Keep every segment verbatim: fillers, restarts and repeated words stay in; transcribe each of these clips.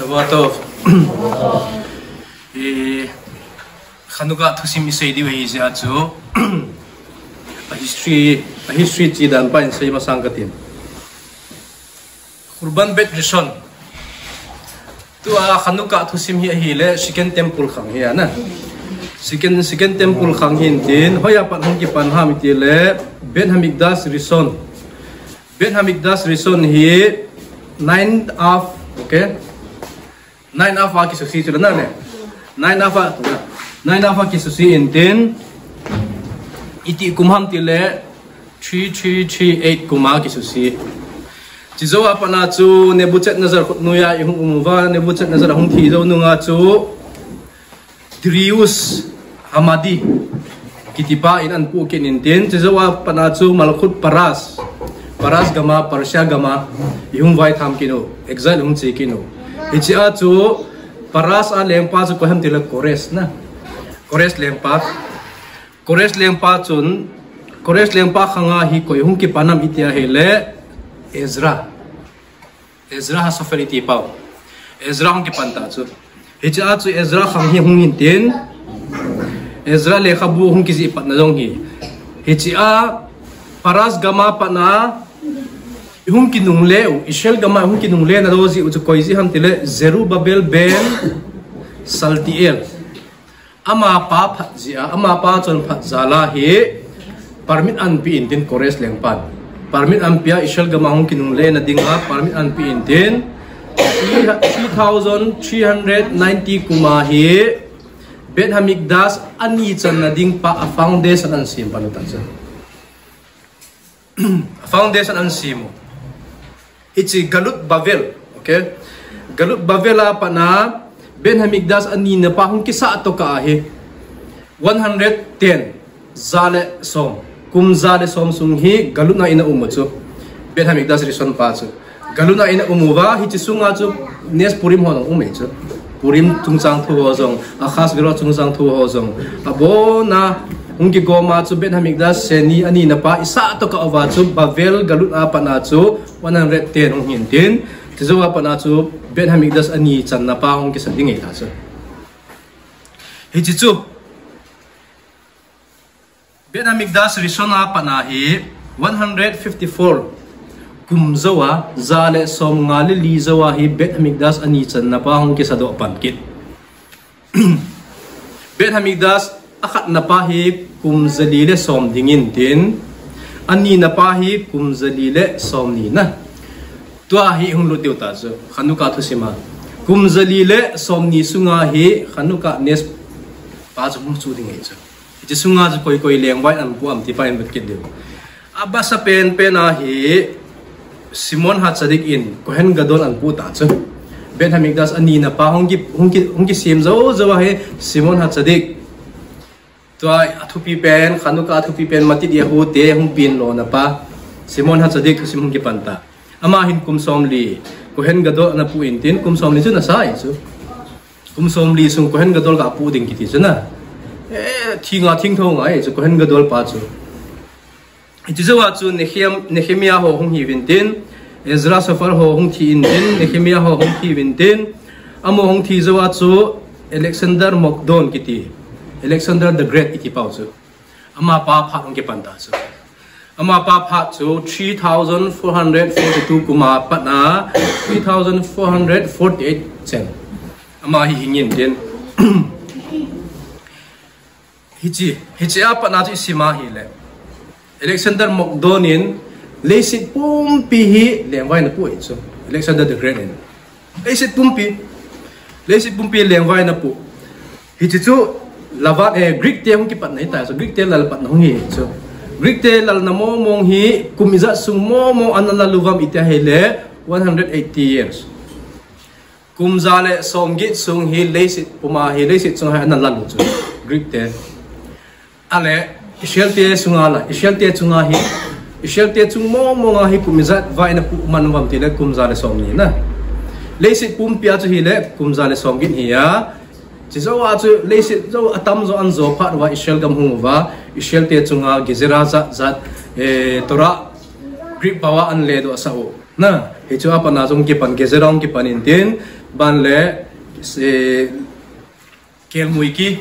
Shavuot Tov. Eh, Chanukah thusim isei diu ahi jeh chun, a history, a history chi dan pa in sei masang katin. Churban Bet Rishon. Tua Chanukah thusim hi ahile Second Temple khang hi ana. Second, Second Temple khang hin tin, hoiya pat hung kipan ham itile Bet Hamikdash Rishon. Bet Hamikdash Rishon hi nine Av, okay? Nine Av a kisusi chu la na le. Nine Av a, nine Av a kisusi in tin, iti kum ham tile three three three eight kum a kisusi. Chujou a pat a chu Nebuchadnezzar khut noiya ihung um uva, Nebuchadnezzar ahung thi jou nunga chu Darius Hamadi kitipa in ahin pu kit in tin, chujou a pat a chu Malchut Paras, Paras gam a, Persia gam a ihung vaitham kit u, exile hung che kit u. Hichea chu Paras a lengpa chu koi ham tile Koresh na. Koresh lengpa. Koresh lengpa chun, Koresh lengpa khang a hi koi hung kipan ham iti ahile Ezra. Ezra HaSofer iti pau. Ezra hung kipan ta chu. Hichea chu Ezra khang hi hung hin tin, Ezra lekhabu hung kijih pat na jong hi. Hichea Paras gam a pat a ihung kinungle u, Israel gam a ihung kinungle na lou jeh u chu koi jeh ham tile Zerubbabel ben Shealtiel. Amapa phat jeh a, amapa chonphat jal a hi permit ahin pe in tin Koresh lengpan. Permit ahin pe a, Israel gam a hung kinungle na ding a permit ahin pe in tin, three thousand three hundred ninety kum a hi Bet Hamikdash ani channa ding pa a foundation ahin sem pan u ta chu. Foundation ahin sem u. Hiche Galut Bavel, okay? Galut Bavel a pat a Bet Hamikdash ani na pa hung kisah tokah a hi one hundred ten, ja le som. Kum ja le som sung hi Galut a ana um u chu. Bet Hamikdash Rishon pa chu. Galut a ana um uva, hiche sunga chu Nes Purim ho jong um e chu. Purim chungchang thu ho jong, Achashverosh chungchang thu ho jong. Abon a hung kigom a chu Bet Hamikdash Sheni ani na pa isah tokah uva chu Bavel Galut a pat a chu one hundred ten hung hin tin. Chujou a pat a chu Bet Hamikdash ani channa pa hung kisa ding ahi ta chu. Hiche chu Bet Hamikdash Rishon a pat a hi one hundred fifty-four kum jou a, ja le som nga le li jou a hi Bet Hamikdash ani channa pa hung kisa doh pan kit. Bet Hamikdash akhatna pa hi kum jali le som ding in tin, anina pa hi kum jali le som ni na. Tua hi hung lut diu ta chu, Chanukah thusim a. Kum jali le som ni sunga hi Chanukah Nes pa chu hung chu ding ahi chu. Hiche sunga chu koi koi lengvai ahin pu ham ti pa in vet kit diu. Abasa pen pen a hi Shimon HaTzadik in Kohen Gadol ahin pu ta chu. Bet Hamikdash anina pa hung ki, hung ki, hung kisem jou jou a hi Shimon HaTzadik. Tua a thupi pen, Chanukah a thupi pen Matityahu te hung pin lona pa Shimon HaTzadik thusim hung kipan ta. Ama hin kum som li Kohen Gadol ana pu in tin, kum som li chu nasa ahi chu. Kum som li sung Kohen Gadol ga pu ding kiti chu na. Eh, thi nga thing tho nga ahi chu Kohen Gadol pa chu. Hiche jou a chu Nehem-, Nehemiah ho hung hi uvin tin, Ezra Sofer ho hung thi in tin, Nehemiah ho hung thi uvin tin, amaho hung thi jou a chu Alexander Mokdon kiti, Alexander the Great iti pau chu. Amapa phat hung kipan ta chu. Amapa phat chu three thousand four hundred forty-two kum a pat a three thousand four hundred forty-eight chen. Ama hi hing in tin. Hiche, hiche a pat a chu isim a hile. Alexander Mokdon in leiset pumpi hi lengvai ana pu ahi chu. Alexander the Great in. Leiset pumpi. Leiset pumpi lengvai ana pu. Hiche chu Lavan, eh, Greek te hung kipatna ahi ta chu. Greek te lal patna hung hi chu. Greek te lalna mong mong hi kum ijat sung mong mong ana lal uvam iti ahile one hundred eighty years. Kum ja le som get sung hi leiset puma hi leiset chunga hi ana lal u chu Greek te. Ale Israel te chunga la, Israel te chunga hi, Israel te chung mong mong a hi kum ijat vai ana pu man uvam tile kum ja le som ni na. Leiset pumpi a chu hile kum ja le som get hi a. Chujou a chu leiset jou atam jo ana jo phat uva Israel gam hung uva, Israel te chunga Gezerah jat jat, eh, Torah Greek pao a ana ledoh sah u. Na, hiche a pat a chu hung kipan, Gezerah hung kipan in tin, Ban le, eh, kelngui ki,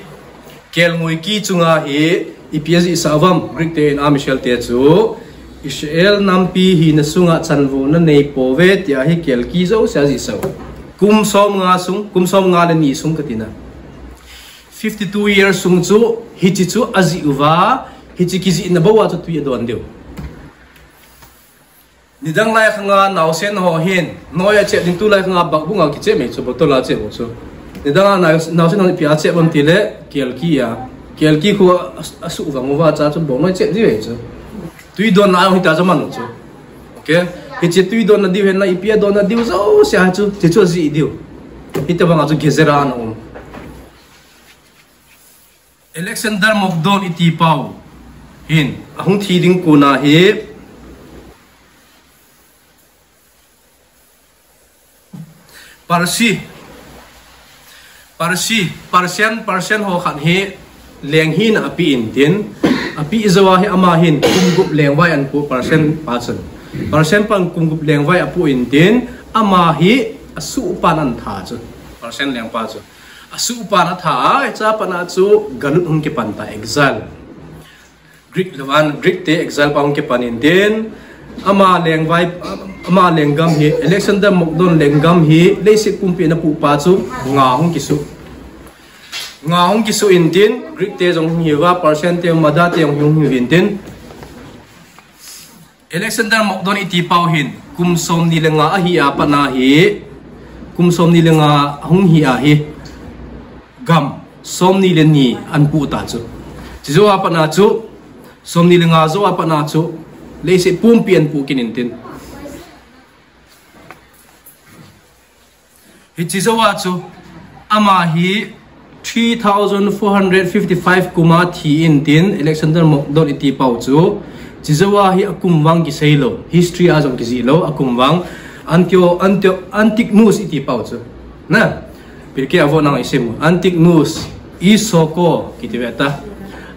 kelngui ki chunga hi ipi ajihsah uvam, Greek te in a Michel te chu Israel nampi hina sunga chanvona nei pouve tia hi kelki jouse ajihsah u. Kum som nga sung, kum som nga le ni sung katina. Fifty-two years sung chu, hiche chu ajih uva, hiche kijihna bou a chu tui adon diu. Nidang lai khanga naosen ho hin, noi a chep ding, tulai khanga bakbung a kichep mai chu, bottle a chep u chu. Nidang a nao-, naosen ho ipi a chep am tile, kelki a. Kelki khu a, a, asuh vang uva cha chu bong noi chep ji ve chu. Tui don na hita chu man chu. Okay? Hiche tui don na diu hen la ipi a don na diu jouse a chu, hiche chu ajih diu. Hita vang a chu gezerah ana um. Alexander Mokdon iti pau hin, ahung thi ding kona hi Parsi, Parsi, Persian, Persian ho khat hi leng hina ape intin, ape jou a hi ama hin kum gup lengvai ana pu, Persian pa chun. Persian pan kum gup lengvai apu intin, ama hi asuhpan ana tha chu. Persian lengpa chu. Asuhpan atha a, hiche a pat a chu galut hung kipan ta, exile. Greek le van, Greek te exile pa hung kipan intin, ama lengvai, ama lenggam hi, Alexander Mokdon lenggam hi, leiset pumpi ana pu pa chu, nga hung kisu. Nga hung kisu intin, Greek te jong hung hiuva, Persian te, Mada te jong hung hiu intin. Alexander Mokdon iti pau hin, kum somni le nga ahi a pat a hi, kum somni le nga ahung hi a hi, gam somni le ni ana pu ta chu. Hiche jou a pat a chu, somni le nga jou a pat a chu, leiset pumpi ana pu kit intin. Hiche jou a chu, ama hi three thousand four hundred fifty-five kum a thi intin, Alexander Mokdon iti pau chu, hiche jou a hi akum vang kisei lou, history a jong kijih lou, akum vang, Antio-, Antio-, Antigonus iti pau chu. Na, Pirkei Avot nang isim u, Antigonus, Isoko, kiti ve ta.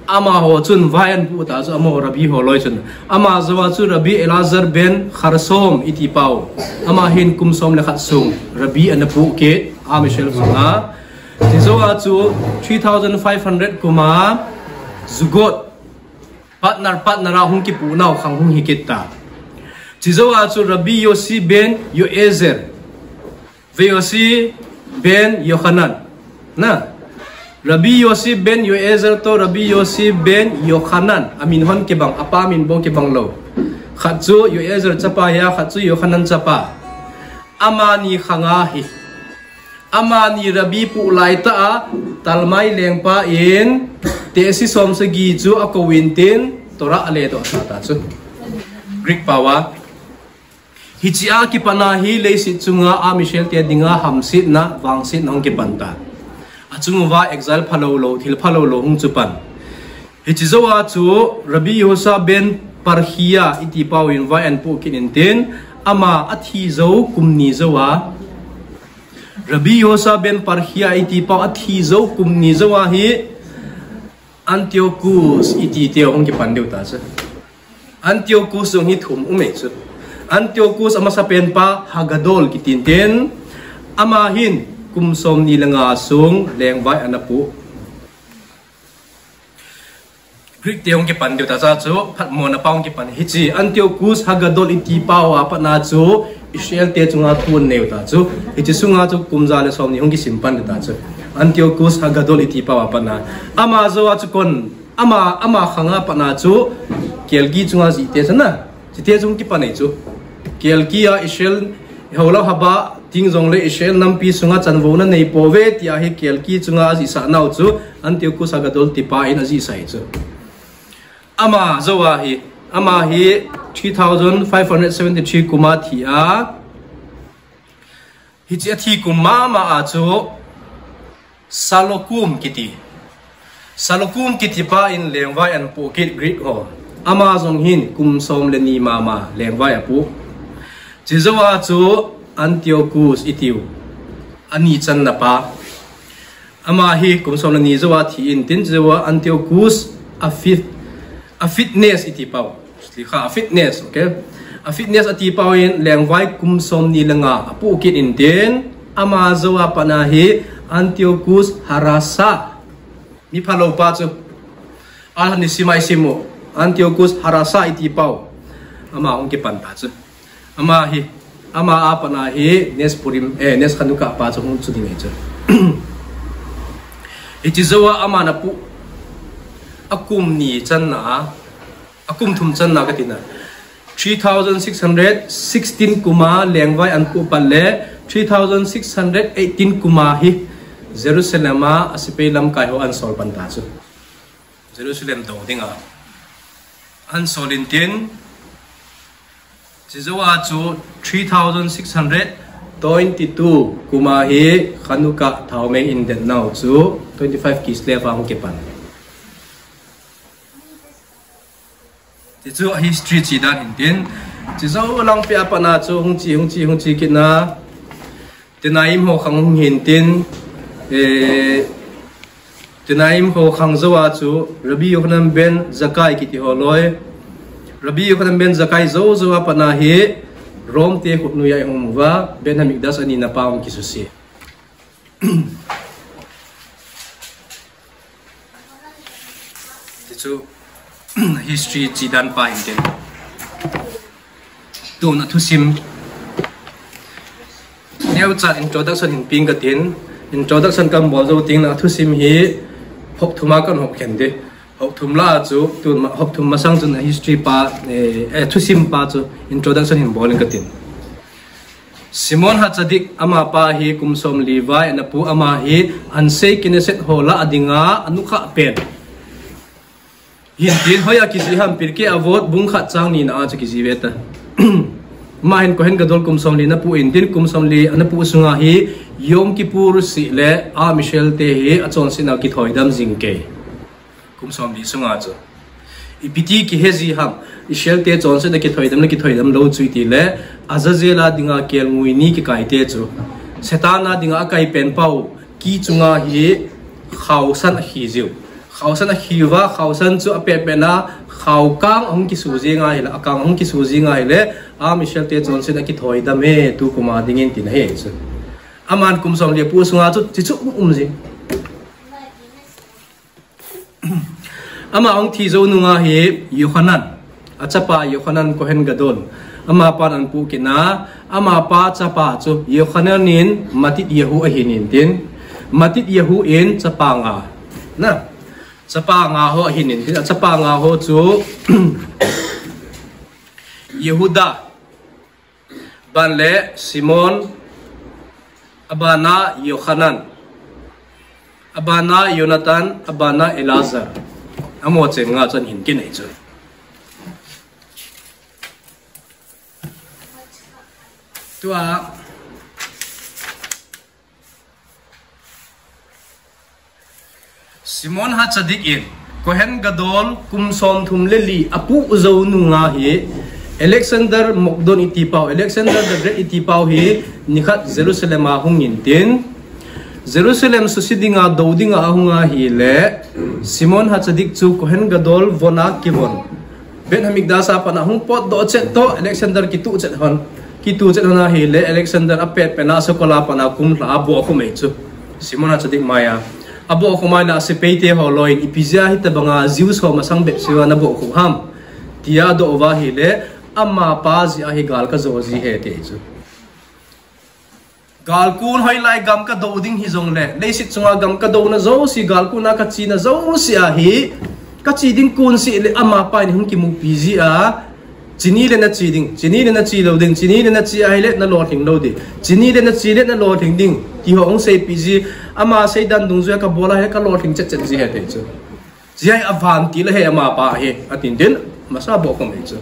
Amaho chun vai ana pu ta chu, amaho Rabbi ho loi chun. Ama jou a chu Rabbi Elazar ben Kharsom iti pau. Ama hin kum som le khat sung Rabbi ana pu kit, a Michel sunga. Hiche jou a chu three thousand five hundred kum a Zugot, partner, partner a hung kipu nau khang hung hi kit ta. Hiche jou a chu Rabbi Yossi ben Yoezer. Ve Yossi ben Yochanan. Na. Rabbi Yossi ben Yoezer to Rabbi Yossi ben Yochanan. Amin hon kibang, apa min bou kibang lou. Khat chu Yoezer chapa ahi a, khat chu Yochanan chapa. Amani khang ahi. Amani Rabbi pu lai ta a, Talmai lengpa in, tehsi som sagi chu akou intin, Torah ale doh ta ta chu. Greek pau a. Hiche a kipan a hi leiset chunga a Michel te dinga hamsetna, vangsetna hung kipan ta. Achung uva exile phalou lou, thil phalou lou hung chu pan. Hiche jou a chu Rabbi Yehoshua ben Parhia iti pau in vai ana pu kit intin, ama athi jou kum ni jou a. Rabbi Yehoshua ben Parhia iti pau athi jou kum ni jou a hi Antiochus iti te hung kipan diu ta chu. Antiochus jong hi thum um e chu. Antiochus amasapen pa Hagadol kiti intin, ama hin kum somni le nga sung lengvai ana pu. Greek te hung kipan diu ta cha chu, phatmona pa hung kipan. Hiche Antiochus Hagadol iti pau a pat a chu, Israel te chunga thu ana nei u ta chu. Hiche sunga chu kum ja le somni hung kisim pan diu ta chu. Antiochus Hagadol iti pau a pat a. Ama jou a chu kon Ama, ama khang a pat a chu, kelki chunga jih te chu na, chite chu kipan e chu. Kelki a Israel, hola haba, ting jong le Israel nampi sunga chanvouna nei pouve, tia hi kelki chunga ajihsah nau chu, Antiochus Hagadol tipa in ajihsah e chu. Ama jou a hi, ama hi three thousand five hundred seventy-three kum a thi a, Hiche athi kum mama a chu Salokum kiti. Salokum kiti pa in lengvai ana pu kit Greek ho. Ama jong hin kum som le ni mama lengvai apu. Hiche jou a chu Antiochus itiu. Ani channa pa. Ama hi kum som le ni jou a thi intin hiche jou a Antiochus Epiph-, Epiphanes iti pau. Slikha, Epiphanes, okay? Epiphanes ati pau in lengvai kum somni le nga apu kit intin, Ama jou a pat a hi Antiochus Harasa. Mi phalou pa chu. Al Hanisi mai simu. Antiochus Harasa iti pau. Ama hung kipan ta chu. Ama hi, ama a pat a hi Nes Purim, eh, Nes Chanukah pa chu hung chu ding ahi chu. Hiche jou a ama na pu, a kum ni channa a, a kum thum channa ka tina. Three thousand six hundred sixteen kum a lengvai an pu pat le, three thousand six hundred eighteen kum a hi Jerusalem a, a sepai lamkai ho an sol pan ta chu. Jerusalem dou ding a. An sol in tin, hiche jou a chu three thousand six hundred twenty-two kum a hi Chanukah thaomei in den nau chu twenty-five Kislev a hung kipan. Hichu a history chi dan hin tin. Hiche jou lang pia pat a chu hung chi, hung chi, hung chi kit na. Tenaim ho khang hung hin tin. Eh, Tenaim ho khang jou a chu Rabbi Yochanan ben Zakkai kiti ho loi. Rabbi Yochanan ben Zakkai jou jou a pat a hi Rome te khut noiya hung uva, Beit Hamikdash ani na pa hung kisuse. Hichu history chi dan pa hin tin. Tun a thusim. Neocha introduction hin ping ka tin. Introduction kan bol jou teng le a thusim hi hop thum a kan hop khen ding. Hop thum la chu, tun ma-, hop thum masang chun a history pa, eh, eh, thusim pa chu introduction hin bol in ka tin. Simon HaTzadik ama pa hi kum som li vai ana pu, ama hi Ansei Knesset ho lah a dinga a nukha pen. Hin tin hoiya kijih ham, Pirkei Avot bung khat chang ni na a chu kijih ve ta. Ama hin Kohen Gadol kum som li ana pu in tin, kum som li ana pu sunga hi Yom Kippur seh le Am Israel te hi a chonsetna kithoidam jing kei. Kum som li sunga chu. Ipi ti kihe ji ham, Israel te chonsetna kithoidam le kithoidam lou chu iti le, Azazel a dinga kelngoi ni kikai te chu. Satan a dinga a kai pen pau, ki chunga hi khaosan a khi jiu. Khaosan a khi uva, khaosan chu a pet pet na, khao kang a hung kisu jing a hile, a kang a hung kisu jing a hile, Am Israel te chonsetna kithoidam e, tukum a dingin tin ahi chu. Aman kum som li a pu sunga chu, hichu um, um jing. Ama hung thi jou nunga hi Yochanan, a chapa Yochanan Kohen Gadol. Ama pan an pu kit na, ama pa chapa chu Yochanan in Matityahu ahin in tin. Matityahu in chapa nga. Na, chapa nga ho ahin in tin. A chapa nga ho chu Yehuda, aban le Simon, abana Yochanan, abana Yonatan, abana Elazar. Amaho cheng nga chun hin kinei chu. Tua Simon HaTzadik in Kohen Gadol kum som thum le li a pu jou nunga hi Alexander Mokdon iti pau, Alexander the Great iti pau hi nikhat Jerusalem a hung in tin, Jerusalem suse dinga dou dinga a hung a hile, Simon HaTzadik chu Kohen Gadol von a kivon, Beit Hamikdash a pat a hung potdoh chet toh, Alexander kitu chet hon. Kitu chet hon a hile, Alexander a pet pet na a sakol a pat a kum lha a bohkhum e chu. Simon HaTzadik mai a. A bohkhum a hile a sepai te ho loi in, ipi jeh a hitabanga Jews ho masang bep seh uva na bohkhum ham, tia adoh uva hile, ama pa jeh a hi gal ka jo ji ahi ati chu. Galkun hoilai gam ka do ding hijongle, leiset chunga gam ka dona jouse, galkun a ka chena jouse a hi, ka che ding kun seh le ama pa in hung kimupi ji a, cheni le na che ding, cheni le na che lou ding, cheni le na che a hile na lolhing lou ding, cheni le na che le na lolhing ding, ti ho hung seipeh ji, ama seidan dungjuia ka bol a hile ka lolhing chet chet ji ahi ati chu. Jeh a hi avantil ahi ama pa hi, atin tin, masa bohkhum ahi chu.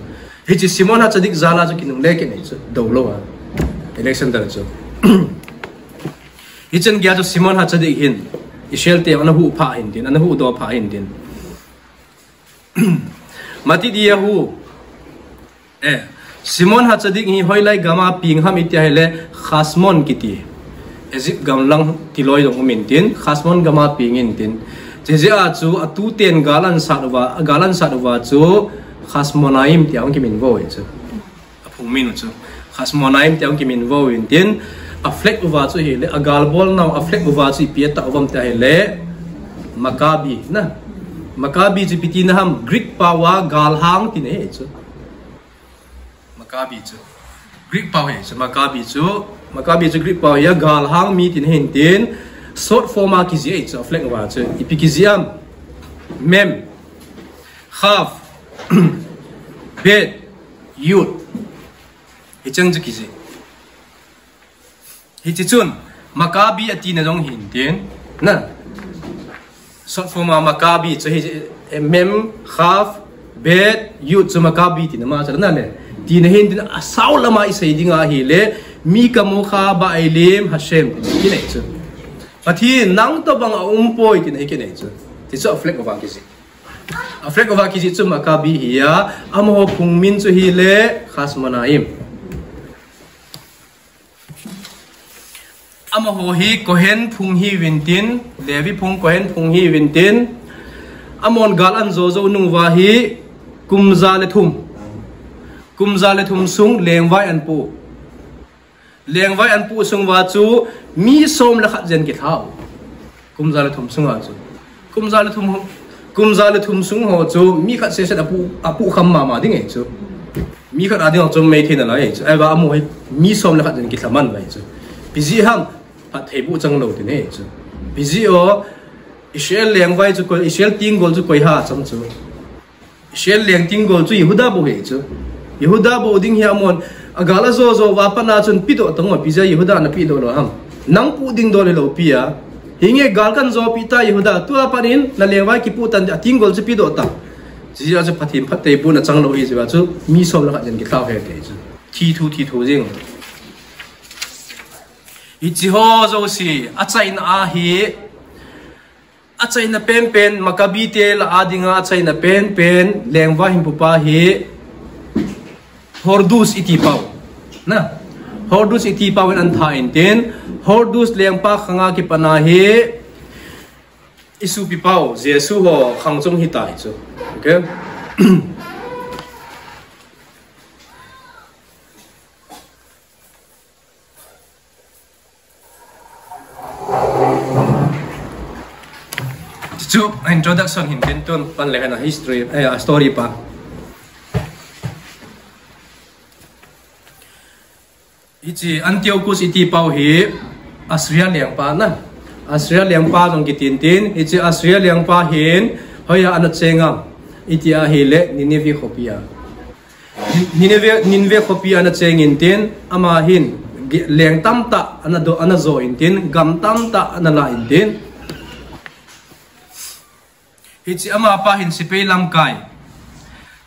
Hiche Simon HaTzadik jal a chu kinungle kit ahi chu, dou lou a. Alexander chu. Hichan geiya chu Simon HaTzadik hin, Israel te ana huhdoh pha hin tin, ana huhdoh pha hin tin. Matityahu, Eh, Simon HaTzadik hi hoilai gam a peng ham iti a hile Chashmon kiti, Egypt gam lang tiloi jong um in tin, Chashmon gam a peng in tin. Chujeh a chu atuten gal ahin sat uva, gal ahin sat uva chu Chashmonaim tia hung kiminvo u ahi chu. Aphung min u chu Chashmonaim tia hung kiminvo u in tin. A flag uva chu hile, a galbol nau a flag uva chu ipi atah uvam tia hile, Maccabi na. Maccabi chu ipi tina ham, Greek pao a galhang tina ahi chu. Maccabi chu Greek pao ahi chu, Maccabi chu, Maccabi chu Greek pao ahi a, galhang mi tina ahin tin, short form a kijih ahi chu, a flag uva chu ipi kijih ham, Mem, Kaf, Bet, Yud. Hicheng chu kijih. Hichi chun, Maccabi atina jong hin tin, na. Short form a Maccabi chu hi, eh, Mem, Kaf, Bet, Yud chu Maccabi tina ma chu na le. Tina hin tin, asao lama isei ding ahile, Mika Mocha Ba'elim Hashem tina hi kinei chu. Pathen nang tobang aumpoi tina hi kinei chu. Ti chu a flag uva kijih. A flag uva kijih chu Maccabi ahi a, amaho phung min chu hile Chashmonaim. Amaho hi Kohen phung hiuvin tin, Levi phung Kohen phung hiuvin tin, amahon gal ahin jo jou nung uva hi kum ja le thum. Kum ja le thum sung lengvai ahin pu. Lengvai ahin pu sung uva chu mi som le khat jen kilha u. Kum ja le thum sunga chu. Kum ja le thum ho, kum ja le thum sung ho chu mi khat seh seh apu, apu kham mama ding ahi chu. Mi khat a ding ho chu mei thei nalai ahi chu. Ahivang amaho hi mi som le khat jen kilha man uva ahi chu. Ipi jeh ham, phatthei boh chang lou tina ahi chu. Ipi jeh ham, Israel lengvai chu koi, Israel tenggol chu koi ham cham chu. Israel leng tenggol chu Yehuda bou ahi chu. Yehuda bou ding hi amahon, a gal ajo jou uva pat a chun pedoh tan, ipi jeh a Yehuda ana pedoh lou ham. Nang pu ding dol hilou pi a. Hinge gal kahin jopi ta Yehuda, tua pat in na lengvai kipu tan, a tenggol chu pedoh tan. Hijeh a chu Pathen phattheibohna chang lou ahi jeh a chu mi som le khat jen kilha u ahi ti chu. Thi thu, thi thu jing. Hichi ho jouse, achaina ahi. Achaina penpen, Maccabi te lah a dinga achaina penpen, lengvai hin pupa hi Hordus iti pau. Na, Hordus iti pau in ana tha in tin, Hordus lengpa khanga kipat a hi isopi pau, Jesu ho khang chung hita ahi chu. Okay? Chu introduction hin tin tun pan le kana history, eh, a story pa. Hichi Antiochus iti pau hi Assyria lengpa na. Assyria lengpa jong kitin tin, hichi Assyria lengpa hin hoiya ana cheng am iti ahile Nineveh khopi a. Nineveh, Nineveh khopi ana cheng in tin, ama hin ge-, leng tamtah ana do, ana jo in tin, gam tamtah ana la in tin. Hichi amapa hin sepai lamkai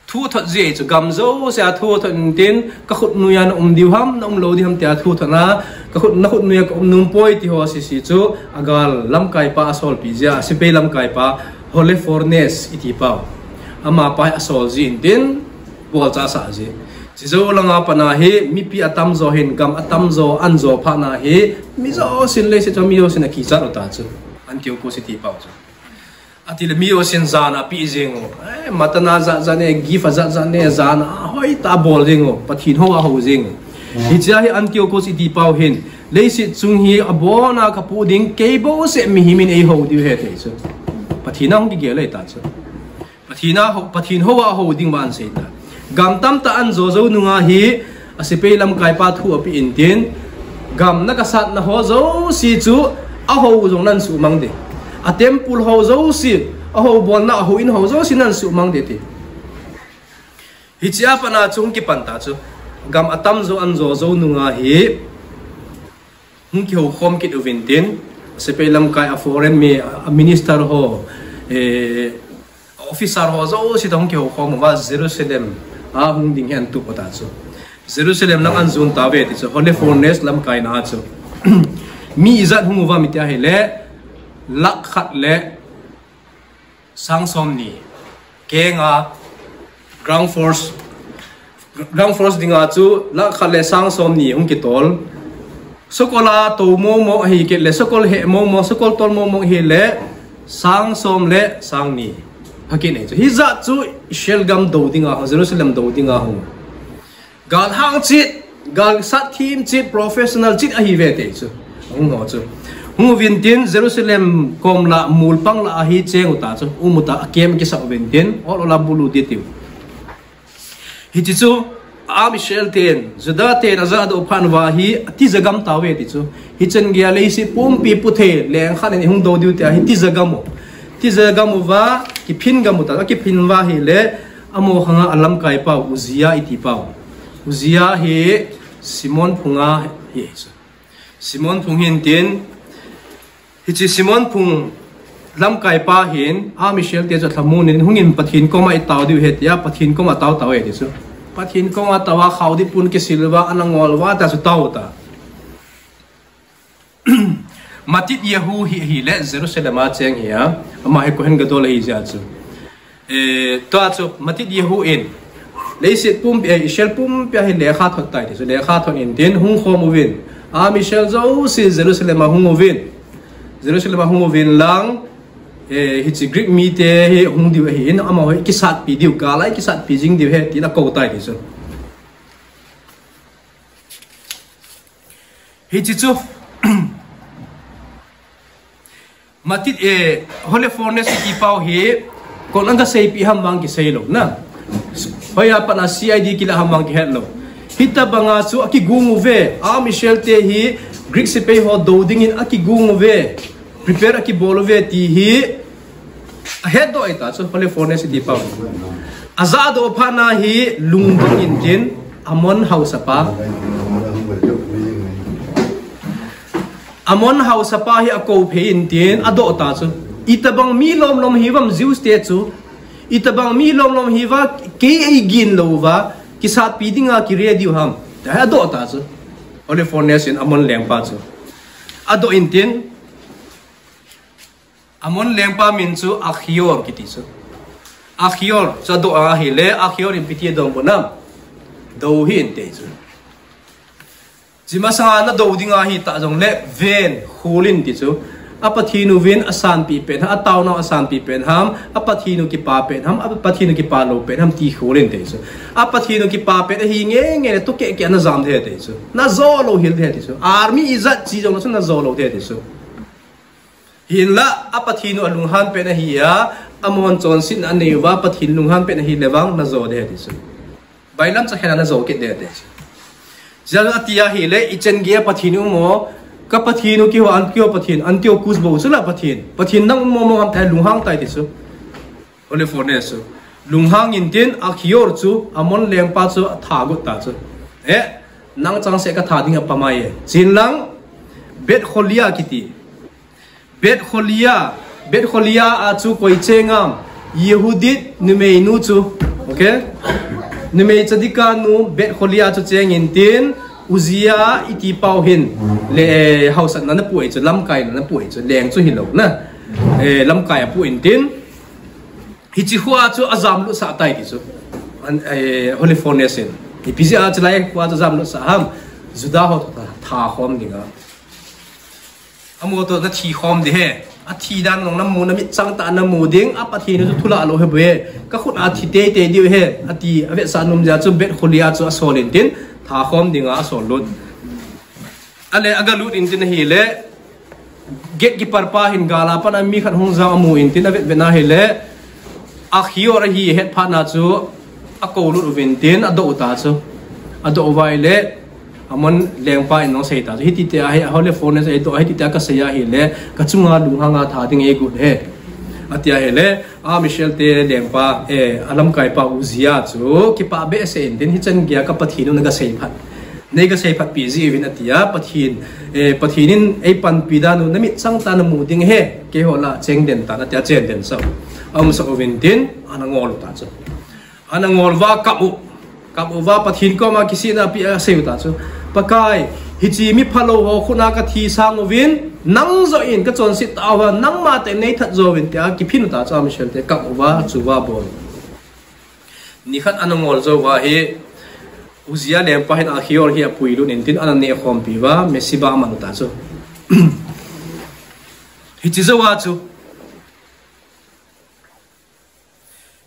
thu thot jeh chu gam jousea thu thot in tin, ka khut noiya na um diu ham, na um lou diu ham tia thu thot na, ka khut, na khut noiya ka um nom poi ti ho sese chu, a gal lamkaipa asolpi jeh a, sepai lamkaipa Holofernes iti pau. Amapa hi asol jeh in tin, bolcha asah jeh. Chujou langa pat a hi, mipi atamjo hin, gam atamjo, ana jo phat a hi, mi jousen leiset chunga mi jousen akichat u ta chu. Antiochus iti pau chu. Atile mi jousen jana ape jing u. Eh, matana jat jat ne, gift ajat jat ne, jana hoitah abol jing u. Pathen hou a ahou jing u. Hichea hi Antiochus iti pau hin, leiset chung hi abona kapoh ding, kei bouseh mihem in eihou diu ahi ati chu. Pathen a hung kigel ahi ta chu. Pathen a hou, Pathen hou a ahou ding vang asei ta. Gam tamtah ana jo jou nunga hi, asepai lamkaipa thu ape in tin, gam na kasatna ho jouse chu, ahou jong nan sumang ding. A temple ho jouse, ahou bolna, ahou in ho jouse nan sumang ding ati. Hichea pat a chu hung kipan ta chu. Gam atamjo ana jo jou nunga hi, hung kihou khom kit uvin tin, sepai lamkai a foreign mi, a minister ho, eh, officer ho jouse toh hung kihou khom uva Jerusalem a hung ding hi ana tup u ta chu. Jerusalem lang ana jon tauve ti chu, Holofernes lamkaina chu. Mi ijat hung uvam iti ahile, lakh khat le sang somni. Kenga ground force, ground force dinga chu lakh khat le sang somni hung kitol. Sakol a tou momo ahi kit le, sakol he momo, sakol tol momo ahile sang som le sang ni. Pha kit nei chu. Hijat chu Israel gam do dinga hung, Jerusalem do dinga hung. Galhang chit, Galsat thim chit professional chit ahi ve te chu. Hung ho chu. Hung uvin tin Jerusalem kom la mul pang la ahi cheng uta chu. Um uta a kem kisa uvin tin. Ol ola bulu di tiu. Hichi chu, a Israel ten, Juda ten, aja do phan va hi, ati jagam ta ve ti chu. Hichan gei a leiset pumpi puthei leng khat in hung do diu te ahi ti jagam u. Ti jagam uva, kiphin gam uta, kiphin va hi le, amo khanga alamkai pau, Uzia iti pau. Uzia hi Simon phunga hi chu. Simon phung hin tin, hichi Simon phung lamkai pa hin, a Michel te chu thamun in hungin Pathin koma i tau diu he tia, Pathin koma tau tau he ti chu. Pathin koma tau a khau di pun kisil va, ana ngol va ta chu tau ta. Matit Yehu hi, hi le Jerusalem a cheng hi a, ama hi Kohen Gadol hi ja chu. Eh, tua chu Matit Yehu in, leiset pumpi, eh, Israel pumpi a hi lekha thot tai ti chu, lekha thot in tin hung khom uvin. A Michel jo si Jerusalem a hung uvin. Jerusalem a hung uvin lang, eh, hichi Greek mi te hi hung diu hi in, ama hoi kisat pi diu, ka lai kisat pi jing diu he, ti la ko tai ti chu. Hichi chu. Matit, eh, Holofernes iti pau hi, kon anga seipi ham vang kisei lo, na. Hoiya pana C I D kila ham vang kihet lo. Hita banga chu akigung uve, a Michel te hi, Greek sepai ho do dingin akigung uve, prepare akibol uve ti hi, ahet do ita chu, Holofernes iti pau. Aja do phana hi, lung bangin tin, Amon hausapa. Amon hausapa hi akou phei in tin, adoh ta chu. Itabang mi lomlom hi vam Jews te chu. Itabang mi lomlom hi va kei ei gin lo va. Kisatpi dinga ki ready u ham. Tia adoh ta chu. Holofernes in Amon lengpa chu. Adoh in tin. Amon lengpa min chu Achior kiti chu. Achior chu adoh ahi le, Achior in piti adong bo nam. Do hi in te chu. Chima sanga na do ding ahi ta jong le ven khul in ti chu. A Pathin u vin a sanpi pen, a tauna a sanpi pen ham, a Pathin u kipa pen ham, a Pathin u kipa lo pen ham ti khul in te chu. A Pathin u kipa pen ahi nge nge le to ke ke na jam the te chu. Na jo lo hil the ti chu. Army ijat chi jong chu na jo lo the ti chu. Hinla, a Pathin u alunghan pen ahi a, Amon chonsetna anei uva, Pathin lunghan pen ahi le vang, na jo de ti chu. Bailam cha khena na jo kit de ti chu. Jal ati ahi le, ichan gei a Pathin u mo, ka Pathin u kiho an kiho Pathin, Antiochus bo chu la Pathin. Pathin nang mo mo am tai lunghang tai ti chu. Holofernes chu. Lunghang in tin, Achior chu, Amon lengpa chu, atha got ta chu. Eh, nang chang se ka tha ding a pamai e. Chin lang, Beth Cholia kiti. Beth Cholia, Beth Cholia a chu koi cheng am, Yehudit numei nu chu, okay? Numei chadika nu Beth Cholia chu cheng in tin, Uzia iti pau hin, le, eh, hausatna na pu ei chu, lamkaina na pu ei chu, leng chu hi lo na. Eh, lamkai a pu in tin, hichi khua chu ajam lut sa tai ti chu. An, eh, Holofernes in. Ipi jeh a chu lai khua chu jam lut sa ham, Juda ho tha, tha khom ding a. Amo to na thi khom di he. A thi dan long na mu na mit chang ta na mu ding. A Pathin u chu thula lo he bu he. Ka khut a thi tei tei diu he. Ati a vetsah nom jeh a chu Beth Cholia chu asol in tin. Tha khom ding a asol lut. Ale aga lut in tin ahi le. Gatekeeper pa hin gal a pat a mi khat hung jao amu in tin a vet vet na hi le. Achior ahi het phat na chu. Akou lut uvin tin adoh ta chu. Adoh uva le. Amon lengpa in nong sei ta chu, hiti te ahi, Holofernes ei doh, hiti te a ka sei ahi le, ka chunga lunghang a tha ding ei got he. Ati ahi le, a Michel te lengpa, eh, alamkai pa Uzia chu, kipa behseh in tin hichan gei a ka Pathin u na ka sei phat. Nei ka sei phat pi ji uvin ati a, Pathin, eh, Pathin in ei panpi dan u, na mit chang ta na mu ding he, keiho la cheng den ta na tia chen den sa. Aum sa uvin tin, ana ngol ta chu. Ana ngol uva kap u. Kap uva Pathin koma kisihna pi a sei u ta chu. Pakai, hichi mi phalou ho khut a ka thi sang uvin, nang joh in ka chonset ta uva, nangma te nei that jo uvin tia kiphin u ta chu a Michel te kap uva, chu uva bol. Nikhat ana ngol jou uva hi, Uzia lengpa hin Achior hi apui lut in tin ana neh khompi uva, Mesiba aman u ta chu. Hichi jou a chu.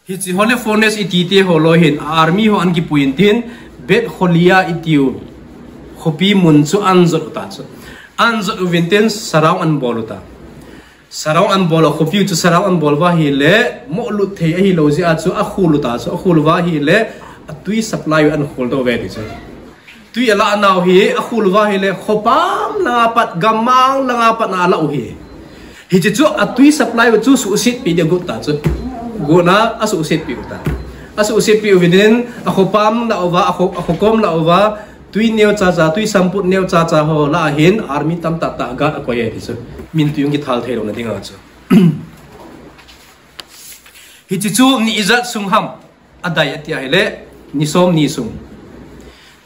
Hichi Holofernes iti te ho loi hin, army ho an kipui in tin, Beth Cholia itiu, khopi mun chu an jot u ta chu. An jot uvin tin surround an bol u ta. Surround an bol u, khopi u chu surround an bol uva ahile, moh lut thei ahilou jeh a chu akhul u ta chu, akhul uva ahile, atui supply u an khul doh uve ti chu. Tui alah nau hi, akhul uva ahile, khopam langa pat, gammang langa pat na alah u hi. Hiche chu atui supply u chu suhset pi ding got ta chu. Got na, asuhset pi u ta. Asuhset pi uvin tin, akhopam lah uva, akho, akhokom lah uva, tui neocha cha, tui samput neocha cha ho lah a hin, army tamtah tah guard akoi e ti chu. Min tui hung kithal thei louna dinga chu. Hiche chu ni ijat sung ham, adai ati ahile, ni som ni sung.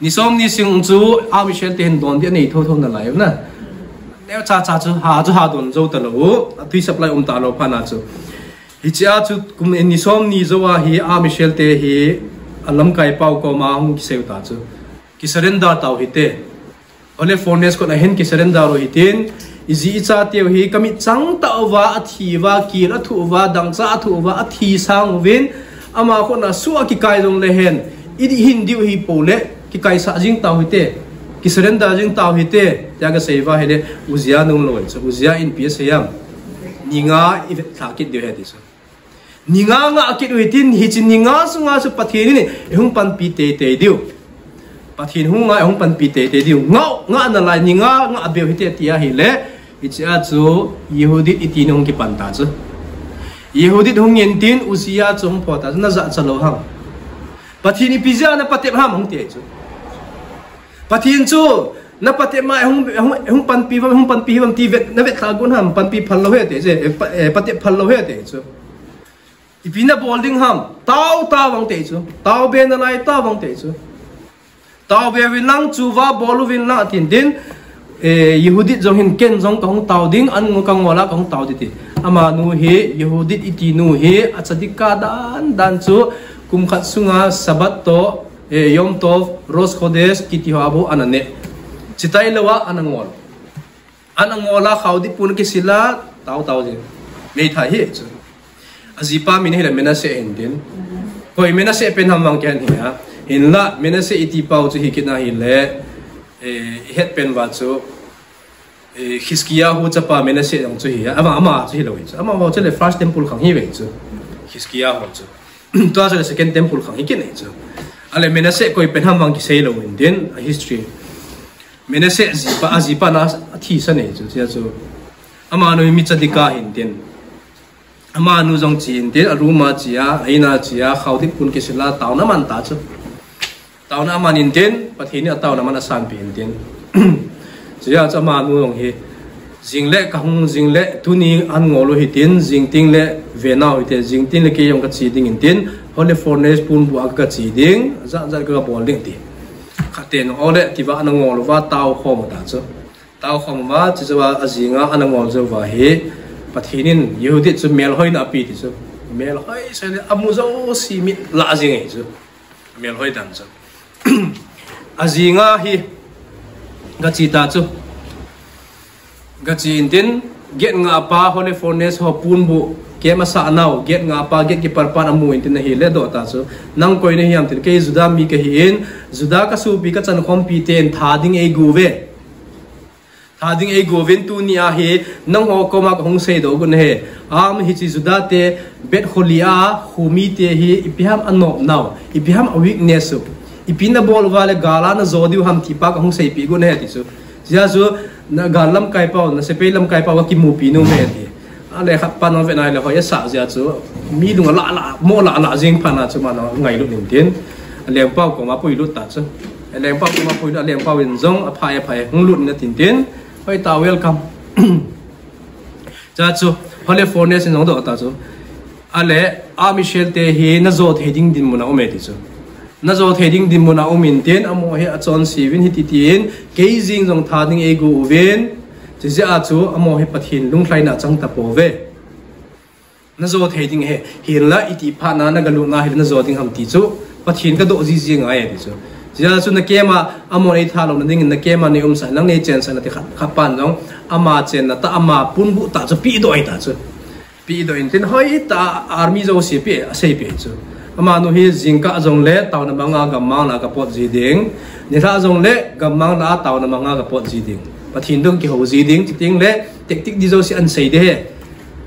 Ni som ni sung chu, army shell te hin don ding anei thotho nalai u na. Neocha cha chu, ha chu ha don jou talou, atui supply um talou phat na chu. Hiche a chu, kum ni som ni jou a hi, army shell te hi, alamkai pau koma hung kisei u ta chu. Ki surrender tau hite. Holy Four Nations khut a hin ki surrender u hitin, iji icha teu hi kamit chang tah uva, athi uva, kil athu uva, dangchah athu uva, athi sang uvin, ama khut a suh a kikai jongle hen, idi hin diu hi pou le, kikaisah jing tau hite, ki surrender jing tau hite, tia kasei uva ahile, Uzzia nung lou chu, Uzzia in ipi asei ham. Ni nga ivet lha kit diu ahi ti chu. Ni nga nga kit u hitin, hiche ni nga sunga chu Pathen in eihung panpi teitei diu. Pathen hung nga eihung panpi teitei diu. Nga, nga nalai ni nga, nga beu hite tia ahile, hiche a chu Yehudit iti nu hung kipan ta chu. Yehudit hung in tin Uzzia chu hung pho ta chu, najahcha lou ham. Pathen ipi jeh a napatep ham hung ti chu. Pathen chu napatep ma eihung, eihung, eihung panpi vam, eihung panpi hi vam ti vet, navet lha gon ham, panpi phal lou ahi ti chu, eh, pa, eh, patep phal lou ahi ti chu. Ipi nabol ding ham, tao, tao vang ti chu. Taobe nalai, tao vang ti chu. Taobe uvin lang chu va bol uvin lang atin tin, eh, Yehudit jong hin ken jong kahung tao ding, an ngo kangol a kahung tao ding ti. Amanu hi, Yehudit iti nu hi, a tzaddik dan dan chu, kum khat sunga Sabbath toh, eh, Yom Tov, Rosh Chodesh, kiti ho a bou ana ne. Chuti lou a ana ngol. Ana ngol a, khaodip pon kisil a, tao tao jing. Meithai hi chu. Ajipa min hile Manasseh ahin tin. Koi Manasseh pen ham vang kihen hi a. Hinla Manasseh iti pau chu hi kit na hile, eh, ihet pen uva chu, eh, Hizkiah hu chapa Manasseh jong chu hi a. Ama, ama chu hilou hi chu. Ama ho chu le first temple khang hi ve chu. Hizkiah ho chu. Tua chu le second temple khang hi kit na hi chu. Ale Manasseh koi pen ham vang kisei lou in tin, a history. Manasseh jipa, ajipa na athi sa nei chu, tia chu. Amanu hi mi tzaddik ahin tin. Amanu jong chi in tin, a room a chi a, a in a chi a, khaodip pon kisil a, taona aman ta chu. Taona aman in tin, Pathen in ataona man asanpeh in tin. Chuti a chu amanu jong hi, jing le kahung, jing le tuni an ngol u hitin, jing teng le ve nau hite, jing teng le kei jong kache ding in tin, Holy Four Nations ponbuh a kache ding, jat jat kabol ding ti. Khat ten ole tia ana ngol uva tao khom ta chu. Tao khom uva, chuti uva ajing a ana ngol jou uva hi, Pathen in Yehudit chu melhoina ape ti chu. Melhoi sei le amu jouse mit lah jing ahi chu. Melhoi dan chu. Ajing a hi, gache ta chu. Gache in tin, gate nga pa Holy Four Nations ho ponbuh, kem asah nau, gate nga pa, gatekeeper pan amu in tin ahile doh ta chu. Nang koi nahi ham tin, kei Juda mi kahi in, Juda kasopi kachankhompi ten tha ding eigo uve. Tha ding eigo uvin tuni a hi, nangho koma kahung seidoh got nahi. Am hiche Juda te, Beit Holi a, khomi te hi, ipi ham anop nau, ipi ham a weakness u. Ipi nabol uva le gal a najo diu ham ti pa kahung seipeh got nahi ti chu. Chuti a chu, na gal lamkai pau, na sepai lamkai pau kakimupi nom e ti. Ale khat pan jong ve nai le hoi asah jeh a chu. Mi lung alah lah, mo lah lah jing phat na chu amanu ngailut in tin. Alengpau koma puilut ta chu. Alengpau koma puilut, alengpau in jong apha e, apha e, hung lut in atin tin. Hoi ta, welcome. Chuti a chu, Holy Four Nations in jong doh ta chu. Ale, a Michelle te hi najo thei ding dinmun a um e ti chu. Najo thei ding dinmun a um in tin, amaho hi achonse uvin hiti tin, kei jing jong tha ding eigo uvin, chuti jeh a chu amaho hi Pathen lunglhaina achang tapouve. Najo thei ding ahi, hinla iti phat na nagalutna hile najo ding ham ti chu, Pathen kadoh jiji ngai e ti chu. Chuti jeh a chu na camp a, amahon eitha louna dingin na camp a neiumsah, nang neichensah na ti khat, khat pan jong, ama chenna tah, ama ponbuh tah chu pehdoh ahi ta chu. Pehdoh in tin hoi ta, army jouse peh, aseipeh chu. Amanu hi jingkah jongle taona manga gammang lah a kapot ji ding. Nilhah jongle gammang lah a taona manga kapot ji ding. Pathen toh kihou ji ding, chutengle tactic ding jouse ahin sei ding ahi.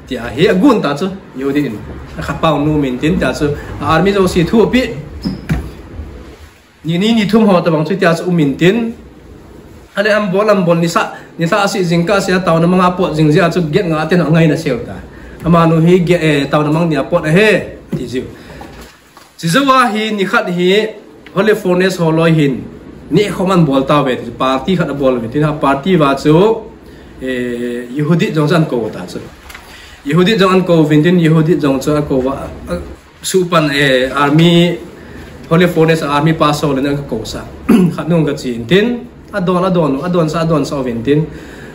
Tia hi agon ta chu, Yehudi in. Akhat pang nu min tin tia chu, army jouse thu api. Ni ni ni thum ho tabang chu tia chu um intin. Ale anbol, anbol nisa, nisa asi jingkah asi a taona manga pot jing jeh a chu gate nga a ten angai na seu ta. Amanu hi gate, eh, taona mang ni a pot ahi, ti jiu. Chijou a hi nikhat hi Holy Furnace holoi hin nehkhom anbol tauve, party khat abol uve, tin a party uva chu, eh, Yehudi jong chu ahin kou ta chu. Yehudi jong ahin kou uvin tin, Yehudi jong chu akou uva, a, Supan, eh, army, Holy Furnace army pastor le na kakou sa. Khat nung kache intin, adon, adon, adon sa, adon sa uvin tin.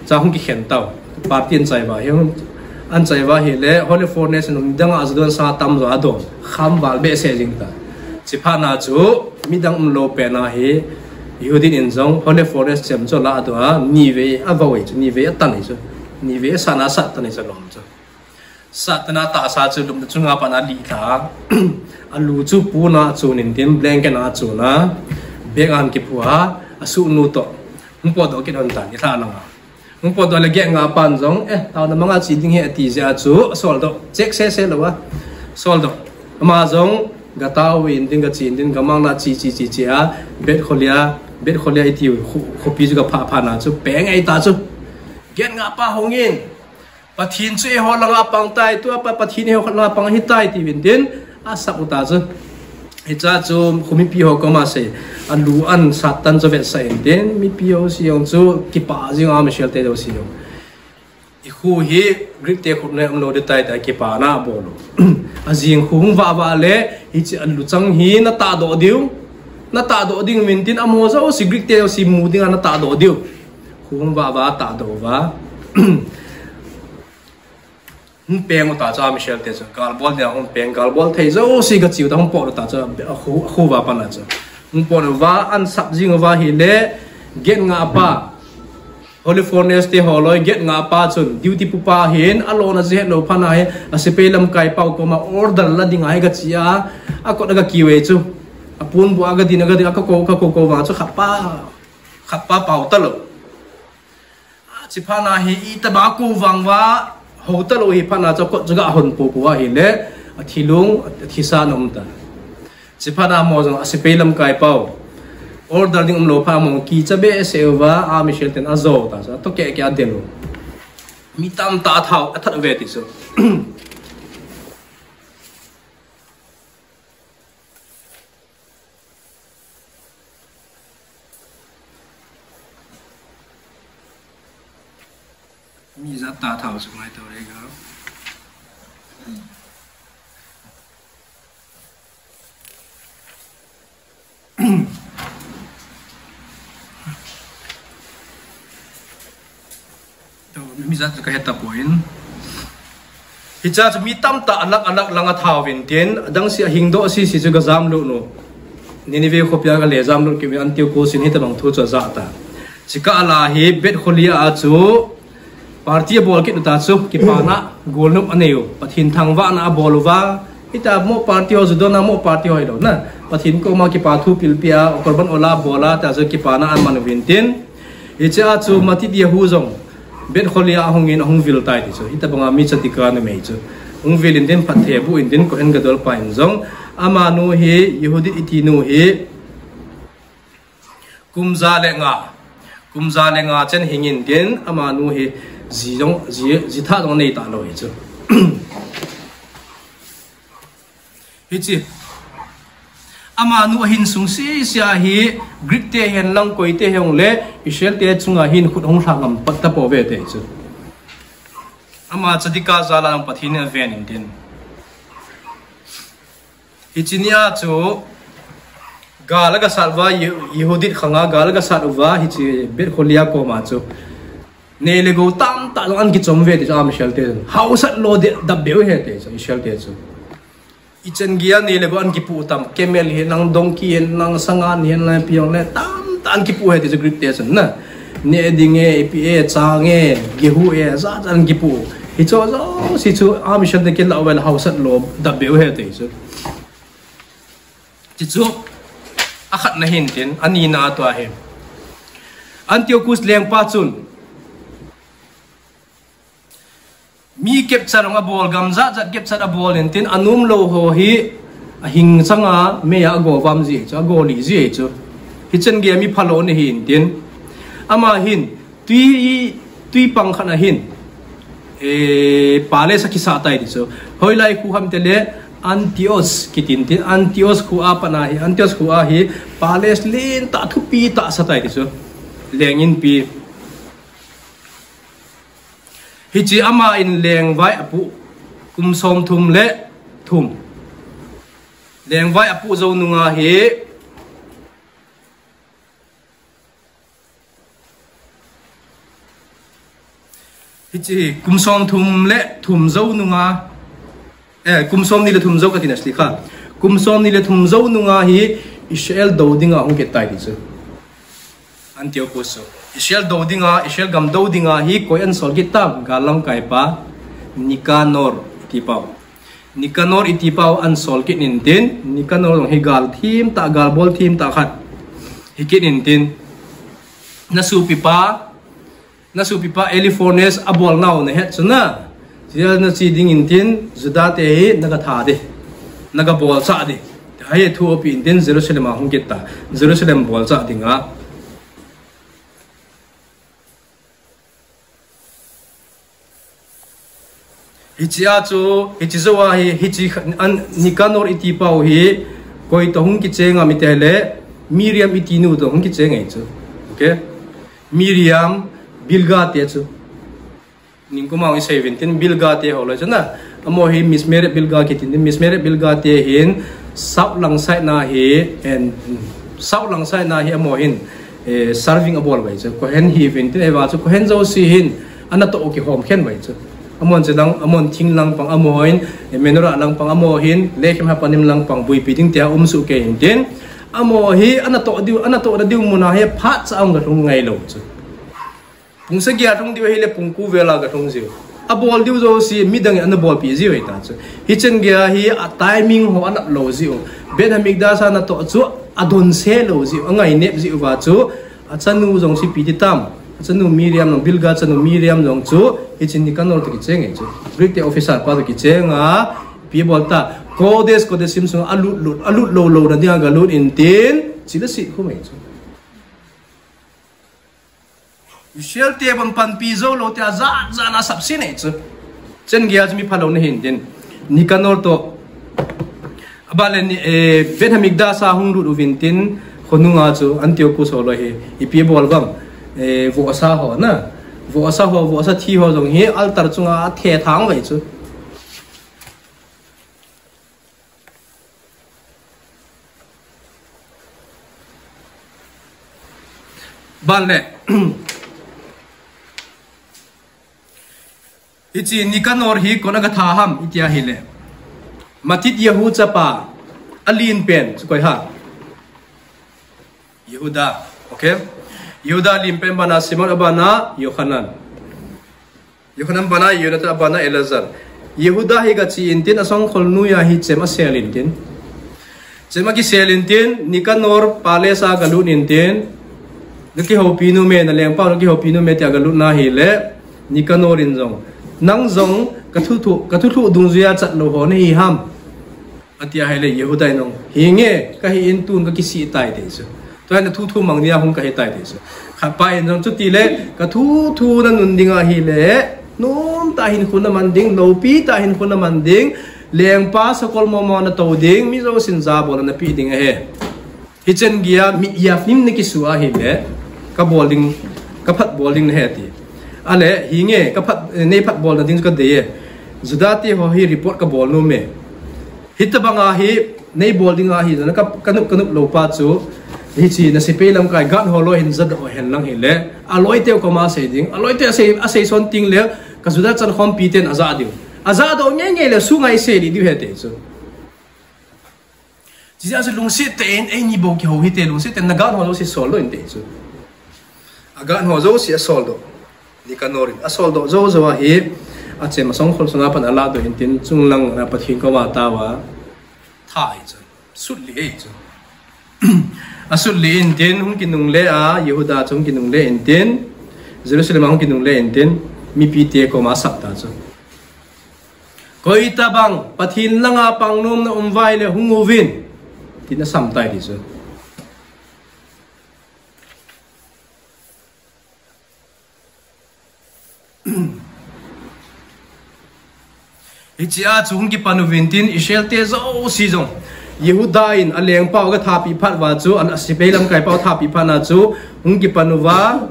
Cha hung kikhen tau. Party ahin chai uva hi, ahin chai uva hile, Holy Furnace nung dang a adon sa tam jo adon. Kham val behseh jing ta. Chiphat na chu, midang umlou pen a hi, Yehudi in jong, Holy Furnace chem chu alah doh a, nivei avou e chu, nivei atan e chu. Nivei asan a sat tan e chu lom chu. Sat tan a tahsa chu lupna chunga pat a alih lha. Alu chu pon a achun intin, blanket a achun a. Bag a ahin kiphu a, asuhnu toh. Hung potdoh kit lhon tan, nilhah lang a. Hung potdoh le gate nga pan jong, eh, taona manga che ding ahi ati jeh a chu, asol doh. Check sese lou a. Sol doh. Ama jong, gatao intin, gache intin, gamang lah a che, che, che, che a. Beit Kholia, Beit Kholia iti u, kho-, khopi chu gaphah phat na chu, peng ei ta chu. Gate nga pa hung in. Pathen chu eiho langa pang tai, tua pa Pathen eiho langa pang ahi tai, ti uvin tin, asap u ta chu. Hiche chu, kho mipi ho koma sei, alu ahin sat tan chu vetsah intin, mipi ho jouse jong chu, kipah jing a Michelle te jouse jong. I kho hi, Greek te khut na umlou ding tai, tai kipana abol u. Ajing kho hung vah vah le, hiche alu chang hi, natahdoh diu. Natahdoh ding uvin tin, amaho jouse Greek te jouse mu ding a natahdoh diu. Kho hung vah vah a tahdoh uva. Hung peng u ta chu a Michelle te chu. Gal bol nia hung peng, gal bol thei jouse gache u ta hung pot u ta chu. Akho, akho uva pat na chu. Hung pot uva, ahin sap jing uva hile, gate nga pa. Holy Furnace te holoi gate nga pa chun. Duty pu pa hin, alona jeh lou phat na hi, asepai lamkai pau koma order la ding a hi gache a. Akot a gakiu e chu. Aponbuh a gadin, agadin, akakou, akakou, kou vang chu khat pa. Khat pa pao talou. Chiphat na hi itobang kou vang uva, hou talou hi phat na chu kot chu gahon popo ahile, athilung, athisa na um ta. Chiphat na amaho jong asepai lamkai pau. Order ding umlou phat amaho kicha behseh uva, a Michelle ten ajo ta chu, atoh keh keh a adel u. Mi tamtah athao, athat uve ti chu. Mi jat tah thao chu ngai tau le ga. Toh, mi jat chu kahe tapoi. Hiche chu mi tamtah alak alak langa thao uvin tin, adang seh a hingdoh sese chu gajam lut u. Nineveh khopia gale jam lut kit uvin antiu kosin hitobang thu chu ajah ta. Chikah a lah hi Beit Kholia a chu party abol kit u ta chu, kipana golnop anei u. Pathen thangvahna abol uva. Hita mo party ho, Juda na mo party ho hilou na. Pathen koma kipa thu pilpi a, korban ola bol a, ta chu kipana aman uvin tin. Hiche a chu Matityahu jong Beit Kholia ahung in ahung vil tai ti chu. Hitobanga mi Tzadika numei chu. Hung vil intin phatthei abu intin Kohen Gadol pa in jong. Amanu hi Yehudit iti nu hi kum ja le nga. Kum ja le nga chen hing intin amanu hi ji jong, ji, ji thah jong nei talou hi chu. Hiche. Amanu ahin sung sese a hi Greek te hihen lang koi te hijongle Israel te chunga hin khut hung lha ngam pat tapouve ti chu. Ama Tzadika jal a Pathen in aven intin. Hiche nia chu gal agasat uva Ye-, Yehudit khanga gal agasat uva hiche Beit Kholia koma chu. Nei le gou tamtah jong ahin kichom uve ti chu a Israel te. Hausat lou dap beu ahi ti chu Israel te chu. Ichan geiya nei le gou ahin kipoh tam, camel hihen lang, donkey hihen lang, sangan hihen lang, ipi hijongle, tamtah ahin kipoh ahi ti chu Greek te chun na. Neh ding e, ipi e, chang e, gehu e, jat jat ahin kipoh. Hicheho jouse chu, a Israel te kilah uva le hausat lou dap beu ahi ti chu. Hichu akhatna hintin, anina a tua hi Antiochus lengpa chun mi capture jong abol, gam jat jat capture abol intin, anom lou ho hi ahing changa meiya agovam ji chu, agolih ji chu. Hichan geiya mi phalou nahintin, ama hin twi, twi pang khat a hin, eh, palace akisah tai ti chu. Hoilai khu ham tile Antioch kitin tin, Antioch khu a pat a hi, Antioch khu a hi palace lentah thupi tah sa tai ti chu. Leng inpi. Hiche ama in lengvai apoh kum somthum le thum. Lengvai apoh jou nunga hi Hiche hi kum somthum le thum jou nunga, eh, kum somni le thum jou kati na sli kha. Kum somni le thum jou nunga hi Israel dou dinga hung kit tai ti chu. Antiochus chu Israel dou dinga, Israel gam dou dinga hi koi ana sol kit tam, gal lamkai pa Nicanor ti pau. Nicanor iti pau ana sol kit intin, Nicanor jong hi gal thim tah, gal bol thim tah khat hi kit intin, na sopipa, na sopipa Epiphanes abol nau nahet chu na, tia na chi ding intin, Juda te hi na gatha ding, na gabol chah ding, tia thu api intin, Jerusalem a hung kit ta, Jerusalem bol chah dinga. Hiche a chu, hiche jou a hi, hiche kha-, an, Nicanor iti pau hi, koi toh hung kicheng am iti le, Miriam iti nu toh hung kicheng ahi chu. Okay? Miriam, Bilga te chu. Ningkum a hung isei uvin tin, Bilga te ho loi chu na. Amaho hi Miss Mary Bilga kitin tin, Miss Mary Bilga te hin, South lang side na hi, and, South lang side na hi amaho hin, eh, serving abol uve chu. Kohen hi uvin tin, ahivang chu Kohen jouse hin, ana toh u kihom khen uve chu. Amahon chu lang, amahon thing lang pang, amahon, eh, menorah lang pang, amahon, Lechem Hapanim lang pang, buipi ding tia um soh kei intin. Amaho hi, ana toh diu, ana tohna diu mun a hi, phat cha a hung galhung ngai lou chu. Pung sagi a lhung diu ahile pung ko vel a galhung jiu. Abol diu jouse midang in ana bolpi jiu ahi ta chu. Hichan geiya hi a timing ho anap lou jiu. Beit Hamikdash a ana toh chu adonse lou jiu, angainep jiu va chu. Achanu jong chu ipi ti tam. Achanu Miriam jong, Bilga chanu Miriam jong chu, hiche Nicanor toh kicheng ahi chu. Greek te officer pa toh kicheng a, ipi bol ta. Kodesh Kodashim sunga alut lut, alut lou louna dinga galut intin, chule si khu mai chu. Israel te bon panpi jou lou tia jat jat a asap sin ahi chu. Chan geiya chu mi phalou nahin tin. Nicanor toh. Aban le ni, eh, Beit Hamikdash a hung lut uvin tin, khonunga chu Antiochus ho loi hi. Ipi bol vang, eh, vohsa ho na. Vohsa ho, vohsa thi ho jong hi altar chunga athethang uve chu. Ban le. Hiche Nicanor hi koi a gatha ham, iti ahile. Matityahu chapa, alen pen, chu koi ham. Yehuda, okay? Yehuda alen pen, abana Simon, abana Yohanan. Yohanan bana Yonatan, abana Eleazar. Yehuda hi gache intin asongkhol noiya hi chem asel intin. Chem akisel intin, Nicanor palace a galut intin. Nakihoupi nom e, nalengpa nakihoupi nom e tia galut na hile. Nicanor in jong. Nang jong kathuthu, kathuthu dungjuiya chat lou ho nahi ham. Ati ahile Yehuda in jong, hinge, kahi in tun kakisih tai ti chu. Tua hin thuthu mang dia hung kahi tai ti chu. Khatpa in jong chuti le, kathuthu nanun ding ahile, nomtah hinkho naman ding, loupi tah hinkho naman ding, lengpa sakol momo nato ding, mi jousen jabolna nape ding ahi. Hichan geiya mi ijat nim nakisuh ahile, kabol ding, kaphat bol ding nahi ti. Ale, hinge, kaphat, neiphat bolna ding kadei e. Juda te ho hi report kabol nom e. Hitabanga hi, neibol ding ahi, jana ka, kanop, kanop lou pa chu. Hiche, nasepai lamkai, guard ho loi hin jadoh hen lang hile. Aloi teu koma sei ding. Aloi teu asei, asei son teng le, ka Juda chankhompi ten aja diu. Ajadoh ngei ngei le, sunga isei lih diu ahi ti chu. Chijeh a chu lungset tah in, eini bou kihou hite, lungset tah in, na guard ho jouse sol doh inte chu. A guard ho jouse asol doh. Nicanor in asol doh jou jou ahi, achem asongkhol sunga pat aladoh intin, chunglang a Pathen koma tao a, tha ahi chu. Sut lih ahi chu. Asut le intin, hung kinungle a, Jehuda chu hung kinungle intin, Jerusalem a hung kinungle intin, mipite koma asap ta chu. Koitabang, Pathen langa pangnomna um uva ahile hung uvin, tin asam tai ti chu. Hichea chu hung kipan uvin tin Israel te jouse jong. Jehuda in alengpau agathapeh phat uva chu, a, sepai lamkaipau athapeh phat na chu, hung kipan uva,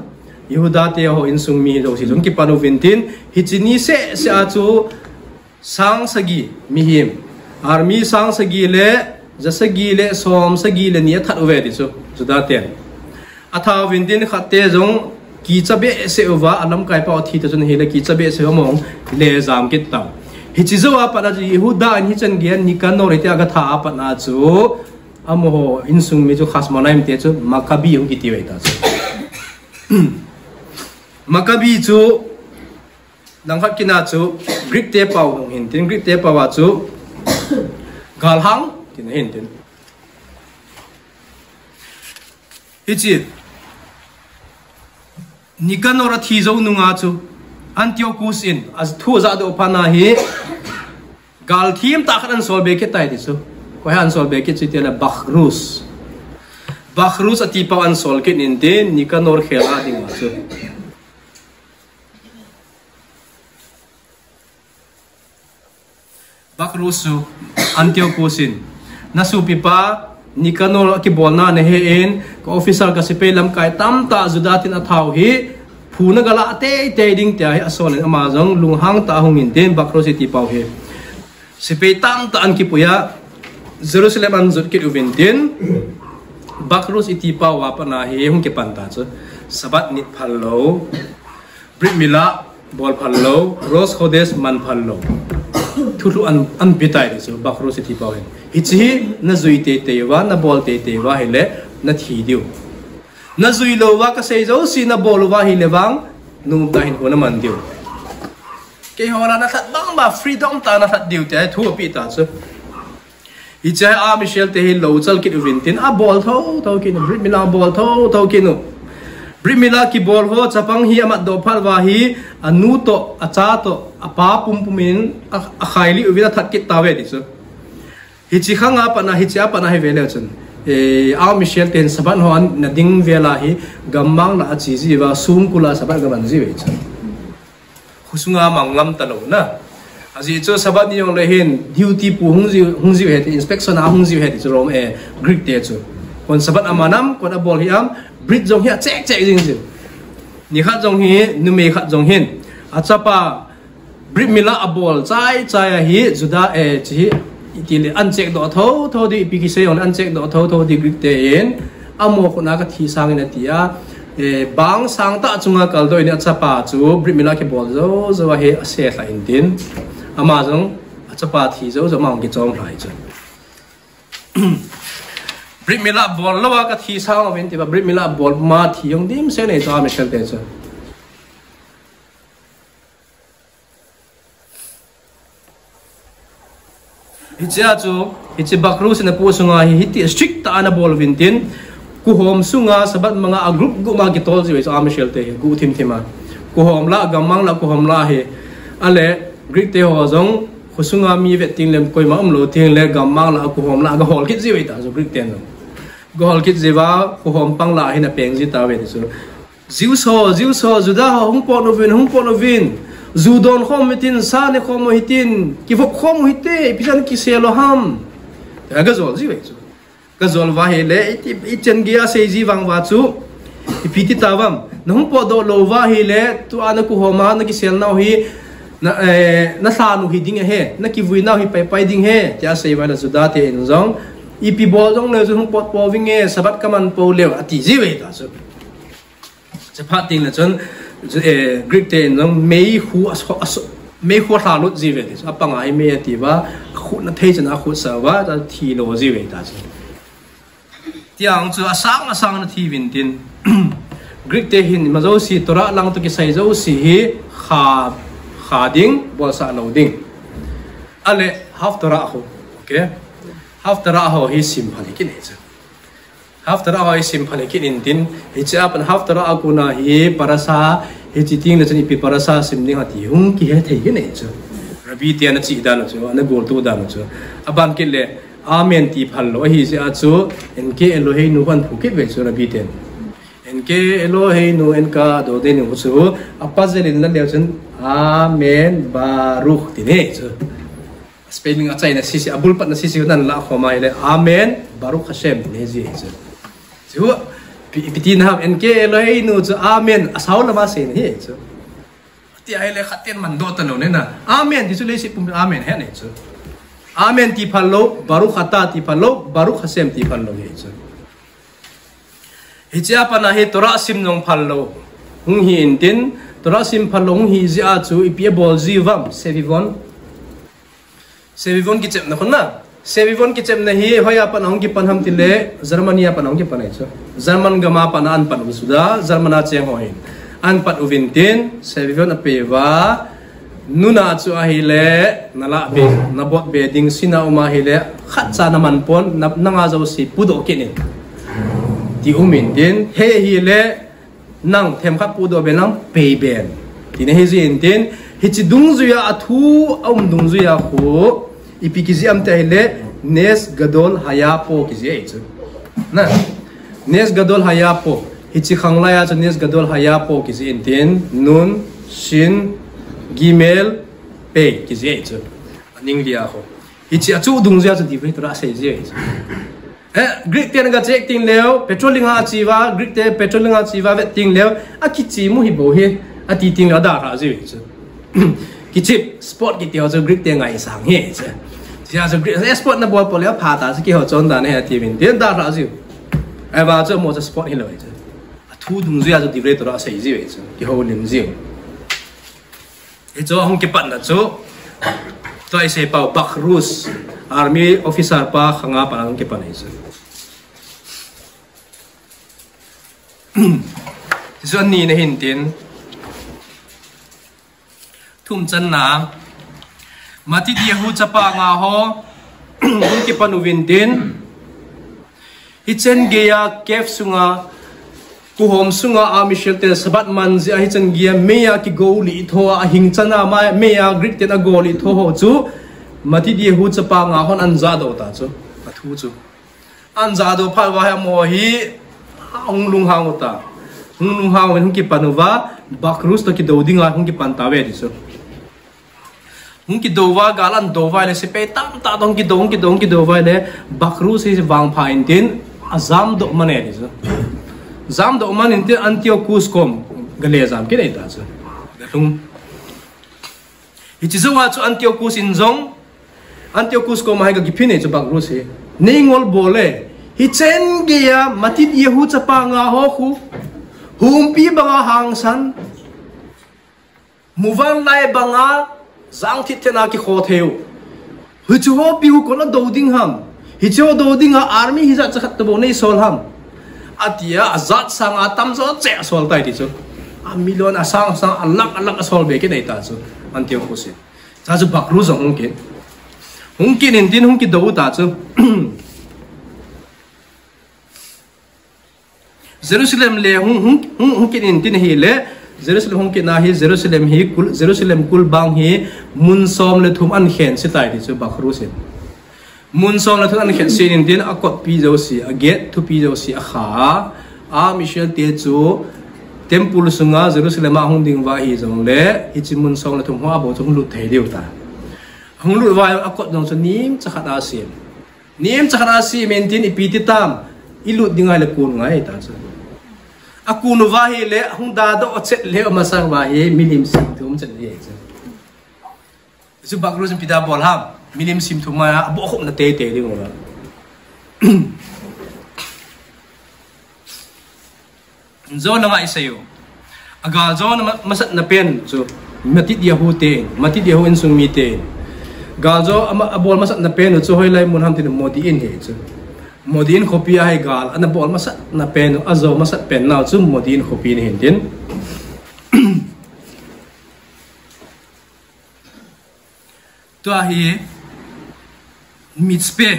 Jehuda te ho insung mi jouse jong hung kipan uvin tin, hiche ni seh seh a chu, sang sagi mihem, army sang sagi le ja sagi le som sagi le ni athat uve ti chu, Juda ten. Atha uvin tin khat te jong kicha behseh uva, alamkaipau athi ta chun ahile kicha behseh uva amahon le jam kit tan. Hiche jou a pat a chu Jehuda in hichan gei Nikanor hiti agatha a pat na chu, amaho insung mi chu Hasmonaim te chu Maccabi hung kiti uve ta chu. Maccabi chu Langkhat kit na chu Greek te pau hung hin tin, Greek te pau a chu galhang tin ahin tin. Hiche Nikanor athi jou nunga chu Antiochus in athu ajah doh phat na hi galthim tah khat ahin sol be kit tai ti chu. Koi ham ahin sol be kit chu ti le Bakhrus. Bakhrus ati pau ahin sol kit in tin Nikanor khel a ding a chu. Bakhrus chu Antiochus in, nasopipa Nikanor akibolna nahe in, ka officer ka sepai lamkai tamtah Juda ten atha u hi, phu nagalah teitei ding tia hi asol in ama jong lunghang tah a hung in tin Bakhrus iti pau hi. Sepai tamtah ahin kipui a, Jerusalem ahin jot kit uvin tin, Bakhrus iti pau a pat na hi hung kipan ta chu, Sabbath nit phal lou, Brit Milah bol phal lou, Rosh Khodesh man phal lou. Thulhuh ahin, ahin pe tai ti chu, Bakhrus iti pau hin. Hiche hi najui teitei uva, nabol teitei uva ahile, nathi diu. Najui lou uva kasei jouse nabol uva ahile vang, nomtah a hinkho naman diu. Keiho lah a nalhat bang uva freedom tah a nalhat diu tia thu ape ta chu. Hiche a Michelle te hi lou chal kit uvin tin, abol thotho kit u, Brit Milah abol thotho kit u. Brit Milah kibol ho chapang hi amat doh phat uva hi, anu toh, acha toh, apa pumpum in a, akhailih uvin athat kit tauve ti chu. Hiche khang a pat na, hiche a pat na hi ve leu chun, eh, a Michelle ten Sabbath ho ana ding vel a hi, gammang lah a che jiuva, songkul a Sabbath gaman jiuve chu. Khosunga mang ngam talou na. Ajeh chu Sabbath ni jong le hin duty pu hung jiu, hung jiu ahi ti, inspection a hung jiu ahi ti chu Rome, eh, Greek te chu. Kon Sabbath aman am, kon abol hi am, Brit jong hi achek chek jing jiu. Nikhat jong hi, numei khat jong hin, achapa Brit Milah abol chai chai ahi, Juda, eh, hiche hi, iti le ahin chek doh thotho di, ipi kisei jong le ahin chek doh thotho di Greek te in, amaho khut a kathi sang in ati a, eh, bang sang tah chunga kaldoh in achapa chu Brit Milah kibol jou jou ahi ase lha in tin. Ama jong achapa thi jou jou ama jong kichom lha hi chu. Brit Milah bol lou a kathi sang uvin tia, Brit Milah bol ma thi jong dimset nei chu a Michelle te chu. Hichea chu, hiche Bakhrus in apu sunga hi, hiti strict tah a ana bol uvin tin, kihom sunga Sabbath manga a group group ma kitol jiu ahi chu a Michelle te hi, guh thim thim a. Kihom lah, gammang lah, kihom lah hi. Ale, Greek te ho jong, khosunga mi vet teng le, koima umlou teng le, gammang lah, kihom lah, gahol kit jiu ahi ta chu Greek ten jong. Gahol kit jiuva, kihom pang lah hi ana peng ji tauve ti chu. Jews ho, Jews ho, Juda ho, hung pot uvin, hung pot uvin. Ju don khom u hitin, sa ne khom u hitin, kivop khom u hite, ipi jeh a kisel u ham. Tia gajol jiu ahi chu. Gajol uva ahile, i, i, ichan gei a sei ji vang uva chu, ipi ti tauvam. Nahung potdoh lou uva ahile, tua nakihom a, nakisel nau hi, na, eh, nalhan u hiding ahi, nakivui nau hi paipai ding ahi, tia asei uva ahile Juda te in jong, ipi bol jong le chu hung pot pouvinge, Sabbath kaman pou leu, ati jiu ahi ta chu. Chuphat teng le chun, eh, Greek te in jong meikhu aso, aso, meikhu alha lut jiuve ti chu. Apanga hi mei atiuva, akhut na thei chan akhut sa uva, ta thi lo jiuve ta chu. Tiang chu asang asang ana thi uvin tin. Greek te hin ima jouse Torah lang toh kisai jouse hi kha, kha ding, bolsah lou ding. Ale, Haftarah ho. Okay. Haftarah ho hi sim phat hi kinei chu. Haftarah ho isim phal kit intin, hiche a pat Haftarah a kona hi parasha, hiche teng le chun ipi parasha sim ding ham ti hung kihe thei kit ahi chu. Rabbi ten ana chih dan u chu, ana golto dan u chu. Aban kit le, Amen ti phal lou ahi jeh a chu, En K Eloheinu ana phu kit uve chu Rabbi ten. En K Eloheinu en kadodenu chu, apuzzle in la leu chun, Amen Baruch ti ahi chu. Spelling achaina sese, abul patna sese nan la khom a ahile, Amen Baruch Hashem ti ahi chu. Chu, pi-, ipi tina ham, En K Eloheinu chu, Amen, asao lama seina ahi chu. Ti ahile khat ten mandoh talou ahi na. Amen ti chu leiset pum Amen ahi chu. Amen ti phal lou, Baruch Atah ti phal lou, Baruch Hashem ti phal lou ahi chu. Hiche a pat a hi Torah sim jong phal lou. Hung hi intin, Torah sim phal lou hung hi jeh a chu ipi abol ji uvam, Sevivon. Sevivon kichepna khun na. Sevivon kichepna hi hoiya pat a hung kipan ham tile, Germany a pat a hung kipan ahi chu. German gam a pat a ana pat u Juda, German a cheng ho hin. Ana pat uvin tin, Sevivon apeuva, nuna chu ahile, nalah be, nabot be ding sin a um ahile, khatcha naman pon, na, nanga jouse pudoh kit in. Ti um intin, he ahile, nang themkhat pudoh be nang pei ben. Tina ahi jeh intin, hiche dungjuiya athu aum dungjuiya khu, ipi kijih ham ti ahile, Nes Gadol Haya Po kijih ahi chu. Na, Nes Gadol Haya Po. Hiche khanglai a chu Nes Gadol Haya Po kijih intin, Nun, Shin, Gimel, Pei kijih ahi chu. Aning lia khu. Hiche a chu dungjuiya chu divrei Torah asei ji ahi chu. Eh, Greek ten ga check teng leu, patrolling a che uva, Greek te patrolling a che uva vet teng leu, akiche mu hi bou hi, ati teng leu adalhah ji ahi chu. Kichep, sport kiti ho chu Greek te ngaisang ahi chu. Hiche a chu Greek, eh, sport nabol poi leu, pha ta chu keiho chondan ahi ati uvin, tin dalhah ji. Ahivang chu amaho chu sport hilou ahi chu. Athu dungjuiya chu divrei Torah asei ji ahi chu. Kihoulim ji. Hichu ahung kipatna chu, tua isei pau Bakhrush, army officer pa khanga pat a hung kipan ahi chu. Hichu anina hintin, thumchanna, Matityahu chapa nga ho, hung kipan uvin tin, Hichan geiya cave sunga, kuhom sunga a Michel te Sabbath man jeh a hichan geiya meiya kigo lih tho a, ahing chan a ma, meiya Greek ten ago lih tho ho chu, Matityahu chapa nga hon ana jahdoh ta chu, athu chu. Ana jahdoh phat uva hi amaho hi, hung lunghang u ta. Hung lunghang uvin hung kipan uva, Bakhrush to kido dinga hung kipan tauve ti chu. Hung kido uva, gal ana do uva le, sepai tamtah to hung kido, hung kido, hung kido uva le, Bakhrush hi vangpha intin, ajamdoh man e ti chu. Jamdoh man intin Antiochus kom, gale jam kit ahi ta chu. Galhung. Hiche jou a chu Antiochus in jong, Antiochus kom a hi gakiphin e chu Bakhrush hi. Nei ngol bol e, hichan geiya Matityahu chapa nga ho khu, humpi banga hangsan, muvanlai banga jang thitthena kikho thei u. Hiche ho ipi khu kona do ding ham. Hiche ho do dinga army hijat chakhat tabou nei sol ham. Atia, ajat sanga atamjo cheh asol tai ti chu. A million asang sang, a lakh, a lakh asol be kit ahi ta chu. Antiochus in. Cha chu Bakhrush jong hung kit. Hung kit intin hung kido ta chu. Jerusalem le hung, hung, hung, hung kit intin ahile, Jerusalem hung kitna hi, Jerusalem hi, kul, Jerusalem kulbang hi, mun som le thum ana khense tai ti chu Bakhrush in. Mun som le thum ana khense intin, akotpi jouse, agate thupi jouse akha a, a Michel te chu, temple sunga Jerusalem a hung ding uva hijongle, hiche mun som le thum ho a bou chu hung lut thei diu ta. Hung lut uva akot jong chu nemcha khat a sem. Nemcha khat a sem intin ipi ti tam, ilut ding ahile kun ngai ta chu. Akun uva ahile, hung dadoh chet le amasang uva hi, milim simthum chet le chu. Chu Bakhrush in ipi da bol ham, milim simthum a, abohkhopna teitei ding uva. Jona ngai sei u. Agal jona ma-, masatna pen chu Matityahu te, Matityahu insung mite. Gal jo ama, abol masatna pen u chu hoilai mun ham tin Modi'in ahi chu. Modi'in khopi a hi gal ana bol masatna pen u, ajo masat pen nau chu Modi'in khopi ahi intin. Tua hi Mitzpeh.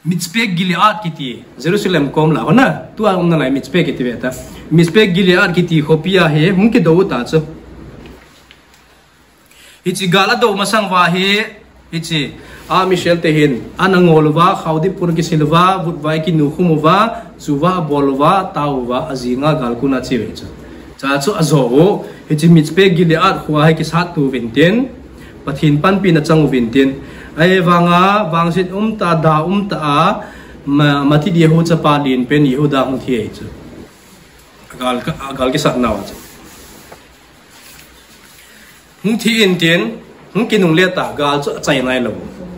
Mizpeh Gilead kiti, Jerusalem kom lah a hona, tua umna lai Mizpeh kiti ve ta. Mizpeh Gilead kiti khopi a hi hung kidou ta chu. Hiche gal adou masang uva hi, hiche, a Michel te hin, ana ngol uva, khaodip pun kisil uva, vut uva, kinu khum uva, chu uva, abol uva, atao uva, ajinga gal kon a che uve chu. Cha chu ajo u, hiche Mizpeh Gilead khoa hi kisat tou vin tin, Pathen panpina chang uvin tin. Ahivanga, vangset umtah, da umtah a, Ma-, Matithyahu chapa lenpen Jehuda hung thi ahi chu. Gal ka, gal kisat nau chu. Hung thi in tin, hung kinungle ta, gal chu achai nailou.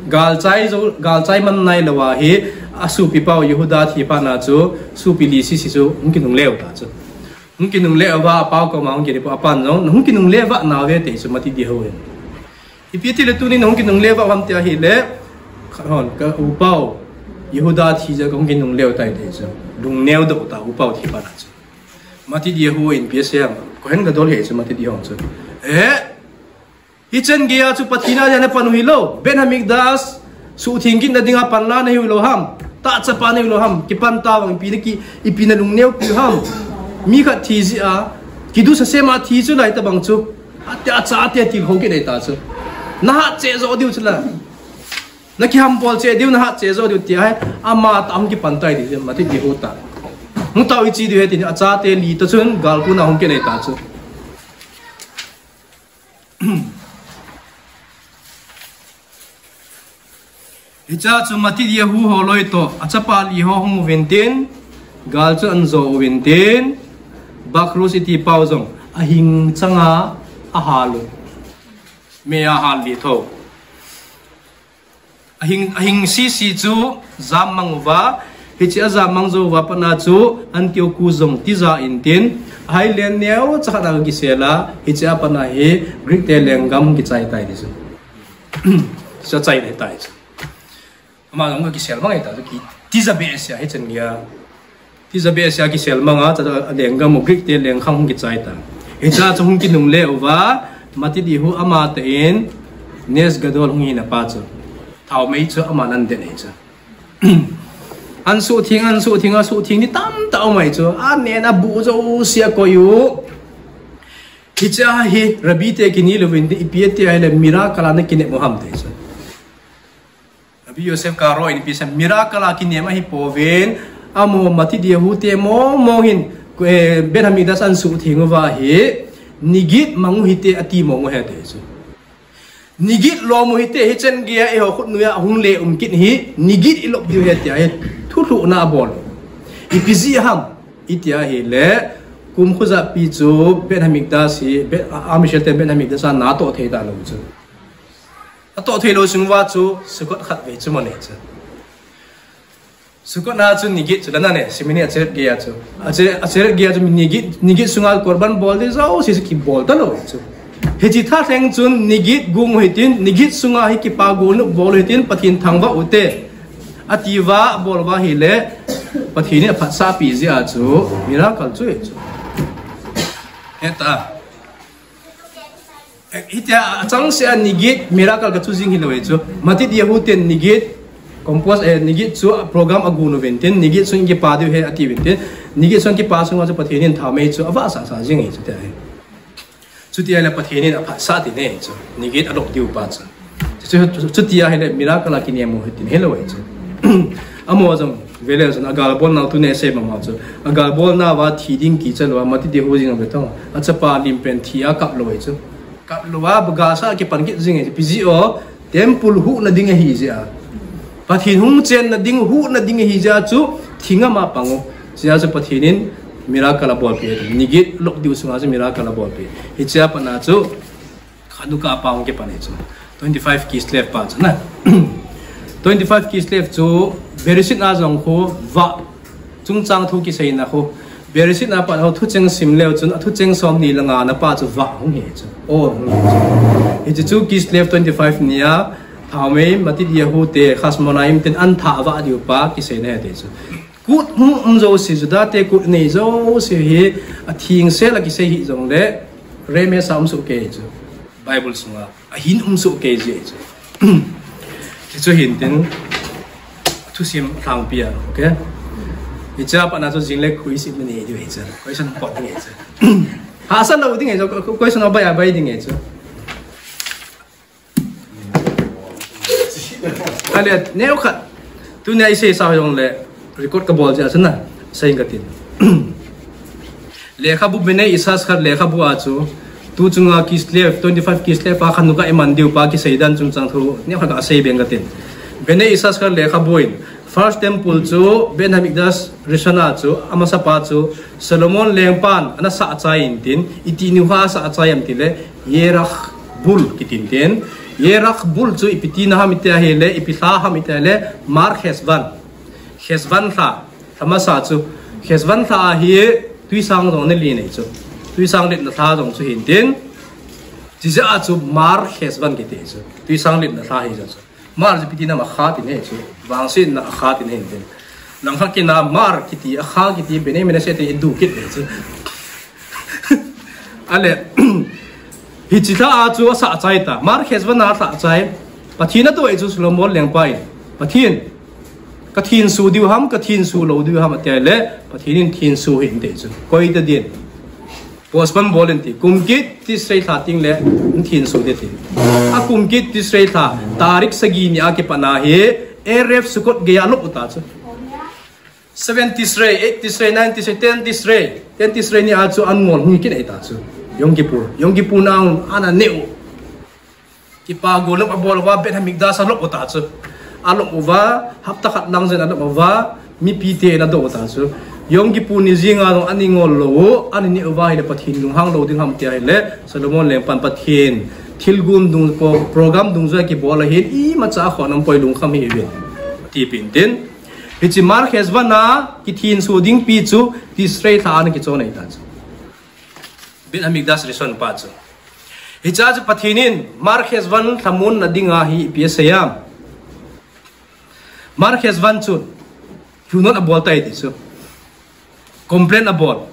Gal chai jou, gal chai man nailou a hi, asopi pau Jehuda thi phat na chu, sopi li sisi chu, hung kinungle u ta chu. Hung kinungle uva, apau koma hung kiti phat a, apan jong, "Nahung kinungle uva nau ve," ati chu Matithyahu hin. Ipi ti le tunin nahung kinungle uva ham tia ahile, khat hon, ka upau, Jehuda thi jeh a kahung kinungle u tai ati chu. Lungneo doh ta, upau thi phat na chu. Matithyahu in ipi asei ham, Kohen Gadol ahi chu Matithyahu chu. Eh, Hichan geiya chu Pathen a dinga napan u hilou. Beit Hamikdash suhtheng kit nadinga panla nahiu lou ham. Tahchapa nahiu lou ham. Kipan tavang ipi naki, ipi nalungneo piu ham. Mi khat thi jeh a, Kiddush Hashem a thi chu lai tabang chu. Atia cha atia tilkhou kit nei ta chu. Nahat cheh jo diu chu la. Nakihambol cheh diu, nahat cheh jo diu tia hi. Ama tah hung kipan tai diu, Matithyahu tah. Hung tao ichi diu he tin, achate li toh chun, gal kon a hung kit nei ta chu. Hichea chu Matithyahu holoi toh, achapa li ho hung uvin tin, gal chu ahin jo uvin tin, Bakhrus iti pau jong, ahing changa ahal u. Mei ahal li tho. Ahing, ahing sisi chu jam mang uva, hichea jam mang jou uva pat na chu Antioch jong tija in tin, ahai len neocha khat a kisel a, hichea pat na hi Greek te lenggam kichai tai ti chu. Sa chai le tai chu. Ama jong kisel mang e ta chu ki, tija behseh a hichan geiya. Tija behseh a kisel mang a, cha lenggam u Greek te lengkhang hung kichai ta. Hichea chu hung kinungle uva, Matithyahu ama tah in, Nes Gadol hung hina pa chu. Thaomei chu aman ahin den ahi chu. Ahin suhtheng, ahin suhtheng, asuhtheng ni tamtah aum ahi chu. Anen abuh jouse akoi u. Hichea hi, Rabbi te kinel uvin, ipi ati ahile miracle a nakinem u ham ati chu. Rabbi Yosef Karo in ipi asei, miracle a kinem ahi pouvin, amaho Matithyahu te mong mong hin, eh, Beit Hamikdash ahin suhtheng uva hi, Nigid mang u hite ati mong u ahi ati chu. Nigid lom u hite, hichan geiya eiho khut noiya hung le um kit hi, Nigid ilop diu ahi tia hi, thulhuhna abol. Ipi jeh ham, iti ahile, kum khujapi chu Beit Hamikdash hi, Beit, a, Am Yisrael te Beit Hamikdash a natoh thei talou chu. Atoh thei lou sung uva chu, Sukkot khatvei chu mane chu. Sukkot na chu Nigid chu lana ne, simini Atzeret geiya chu. Atzeret, Atzeret geiya chu Nigid, Nigid sunga korban bol ding jouse chu kibol talou chu. Hiche tha lheng chun Nigid gong u hitin, Nigid sunga hi kipa gonu bol u hitin, Pathen thangvah u hite. Ati uva, abol uva ahile, Pathen in aphatsah pi jeh a chu, miracle chu hi chu. Heta. Hitia achangseh a Nigid miracle kachu jing hilou ahi chu. Matithyahu ten Nigid compose, eh, Nigid chu program agon uvin tin, Nigid sung kipa diu ahi ati uvin tin, Nigid sung kipa sunga chu Pathen in thaomei chu avahsah sah jing ahi chu tia hi. Chutia ahile Pathen in aphatsah tina ahi chu. Nigid alop diu pa chu. Chu, chu, chutia ahile miracle a kinem u hitin hilou ahi chu. Amaho jong vele jong agalbol nau tuni asei mama chu. Agalbol nauva thi ding kicha lou a, Matithyahu jing a ve tong. Achapa lenpen thi a kap lou ahi chu. Kap lou a, bagasa kipan kit jing ahi chu. Ipi jeh ham, temple huhna ding ahi jeh a. Pathen hung chenna ding, huhna ding ahi jeh a chu, thi ngam a pang u. Jeh a chu Pathen in miracle abolpeh. Nigid lop diu sunga chu miracle abolpeh. Hichea pat na chu, Chanukah pa hung kipan ahi chu. Twenty-five Kislev pa chu na. Twenty-five Kislev chu Bereshit a jong khu vah. Chungchang thu kiseina khu. Bereshit a pat ho thucheng sim leu chun athucheng somni le nga na pa chu vah hung hi chu. O hung hi chu. Hiche chu Kislev twenty-five nia, thaomei Matithyahu te Chashmonaim ten ahin thah vah diu pa kiseina ahi ti chu. Kut hung um jouse, Juda te kut nei jouse hi atheng sel a kisei hih jongle, Remes a um soh kei chu. Bible sunga ahin um soh kei ji chu. Hichu hin tin, Thusim lhangpi a, okay? Hiche a pat na chu jing le quiz i nei diu ahi chu. Question pot ding ahi chu. Hahsa lou ding ahi chu, question a bai a bai ding ahi chu. Ale, neo khat. Tunia i seisa jong le record ka bol jeh a chu na, sei ka tin. Lekhabu Bnei Yissaschar lekhabu a chu, tu chunga Kislev, twenty-five Kislev a Chanukah i man diu pa kisei dan chungchang thu, neo khat ka sei beng ka tin. Bnei Yissaschar lekhabu in, First Temple chu, Beit Hamikdash Rishon a chu, amasa pa chu, Solomon lengpan, ana sah chai in tin, iti niu a sah chai em tile, Yerach Bul kitin tin. Yerach Bul chu ipi tina ham iti ahile, ipi lha ham iti ahile, Mar Cheshvan. Cheshvan lha, lha masa chu. Cheshvan lha a hi tuisang jong ni li nei chu. Tuisang litna lha jong chu hin tin. Chijeh a chu Mar Cheshvan kiti chu. Tuisang litna lha hi jong chu. Mar chu ipi tina ham a kha tin ahi chu. Vangsetna a kha tin ahi tin. Langkhat kina Mar kiti, a kha kiti, Bnei Menashe te i du kit ahi chu. Ale, hiche lha a chu a sah chai ta. Mar Cheshvan a sah chai. Pathen a doh ahi chu Solomon lengpa in. Pathen, ka thenso diu ham, ka thenso lou diu ham, ati le, Pathen in thenso hih in ti chu. Koi ta din. Postpone bol in ti. Kum kit Tishrei lha teng le, in thenso ding ti. A kum kit Tishrei lha, tarik sagi ni a kipat na hi, Erev Sukkot gei a lop u ta chu. Seven Tishrei, eight Tishrei, nine Tishrei, ten Tishrei. Ten Tishrei ni a chu an ngol hung kit ahi ta chu. Yom Kippur. Yom Kippur na ana neh u. Kipa golom a bol uva, Beit Hamikdash a lop u ta chu. A lop uva, hapta khat lang jen a lop uva, mipi ten a doh u ta chu. Yom Kippur ni jing a jong ani ngol lou u, ani neh uva ahile Pathen lunghang lou ding ham ti ahile, Solomon lengpan Pathen thilgon dung, pro-, program dungjuia kibol ahin, imacha a khonung poi, lungkham hih uvin. Ti pen tin. Hiche Mar Cheshvan a kithenso ding pi chu Tishrei lha a ana kichon ahi ta chu. Beit Hamikdash Rishon pa chu. Hiche a chu Pathen in Mar Cheshvan lhamon na ding a hi ipi asei am. Mar Cheshvan chu. Lunot a bol tai ti chu. Complain a bol.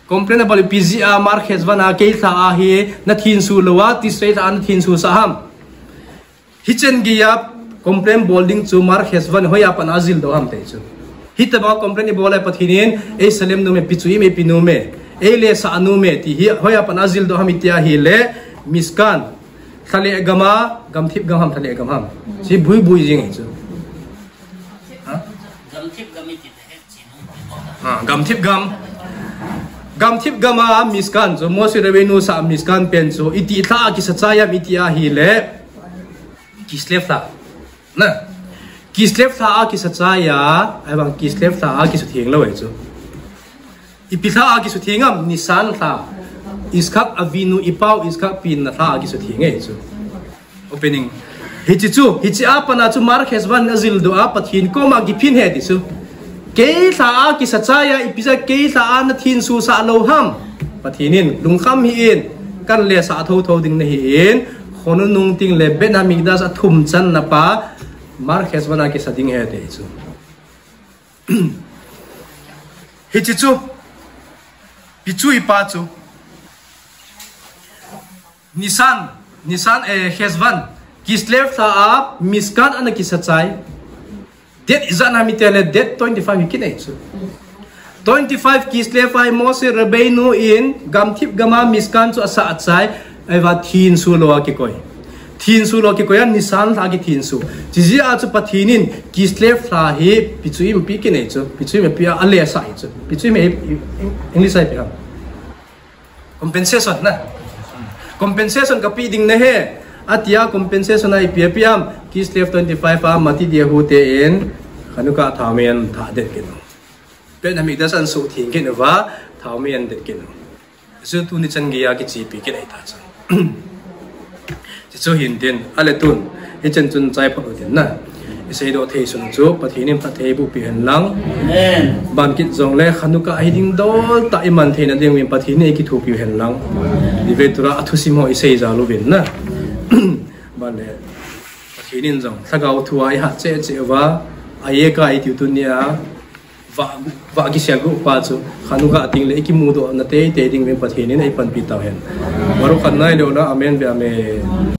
Complain a bol ipi jeh a Mar Cheshvan a kei lha a hi na thenso lou a, Tishrei lha a na thenso sah ham. Hichen gei a complain bol ding chu Mar Cheshvan hoiya pat a jil doh ham ti chu. Hitabang complain i bol a Pathen in, ei salem nom e, pi chu im e, pi nom e, ei lesah nom e, ti hi hoiya pat a jil doh ham iti ahile, Mishkan, lha le gam a, gamthip gam ham, lha le gam ham. Chi bui bui jing e chu. Ha? Gamthip gam iti. Ha, gamthip gam. Gamthip gam a Mishkan chu, Moshe Rabbeinu sah Mishkan pen chu, iti lha a kisa chai am iti ahile, Kislev lha. Na. Kislev lha a kisa chai a, ahivang Kislev lha a kisutheng lou ahi chu. Ipi lha a kisutheng am, Nisan lha. Yitzchak Avinu, i pau Yitzchak penna lha a kisutheng ahi chu. Opening. Hiche chu, hiche a pat a chu Mar Cheshvan a jil doh a, Pathen koma kiphin ahi ti chu. Kei lha a kisa chai a, ipi jeh a kei lha a na thenso sah lou ham. Pathen in, lungkham hih in, kan lesah thotho ding nahi in, khonung teng le Beit Hamikdash a thum channa pa, Mar Cheshvan a kisa ding ahi ti chu. Hiche chu, pi chu i pa chu. Nisan, Nisan, eh, Cheshvan, Kislev lha a Mishkan ana kisa chai. Date ijat ham iti le date twenty-five hi kinei chu. Twenty-five Kislev a hi Moshe Rabbeinu in gamthip gam a Mishkan chu asah chai, ahivang thenso lou a kikoi. Thenso lou a kikoi a Nisan lha a kithenso. Chijeh a chu Pathen in Kislev lha hi pi chu im ipi kinei chu. Pi chu im ipi a lesah hi chu. Pi chu im e, English a ipi ham. Compensation na. Compensation kape ding nahi. Atia compensation a ipi ape am. Kislev twenty-five a Matidyahu te in Chanukah thaomei an tha det kit u. Beit Hamikdash an suhtheng kit uva thaomei an det kit u. Chu tuni chan gei a kichepi kit ahi ta chu. Chu chu hin tin, ale tun, hichan chun chai phot u tin na. I seidoh thei sung chu, Pathen in phatthei boh peh hen lang. Amen. Ban kit jong le, Chanukah hi ding dol tah i man theina ding uvin Pathen in ei kithopi u hen lang. Divrei Torah a thusim ho i sei jal uvin na. Ban le, Pathen in jong, lhagao thu a i hat cheh cheh uva, a ye ka i tiu tunia, Vah, vah kisel gu pa chu, Chanukah teng le i kimudoh na teitei ding uvin Pathen in ei panpi tau hen. Baruch Adonai le'olam, amen ve'amen.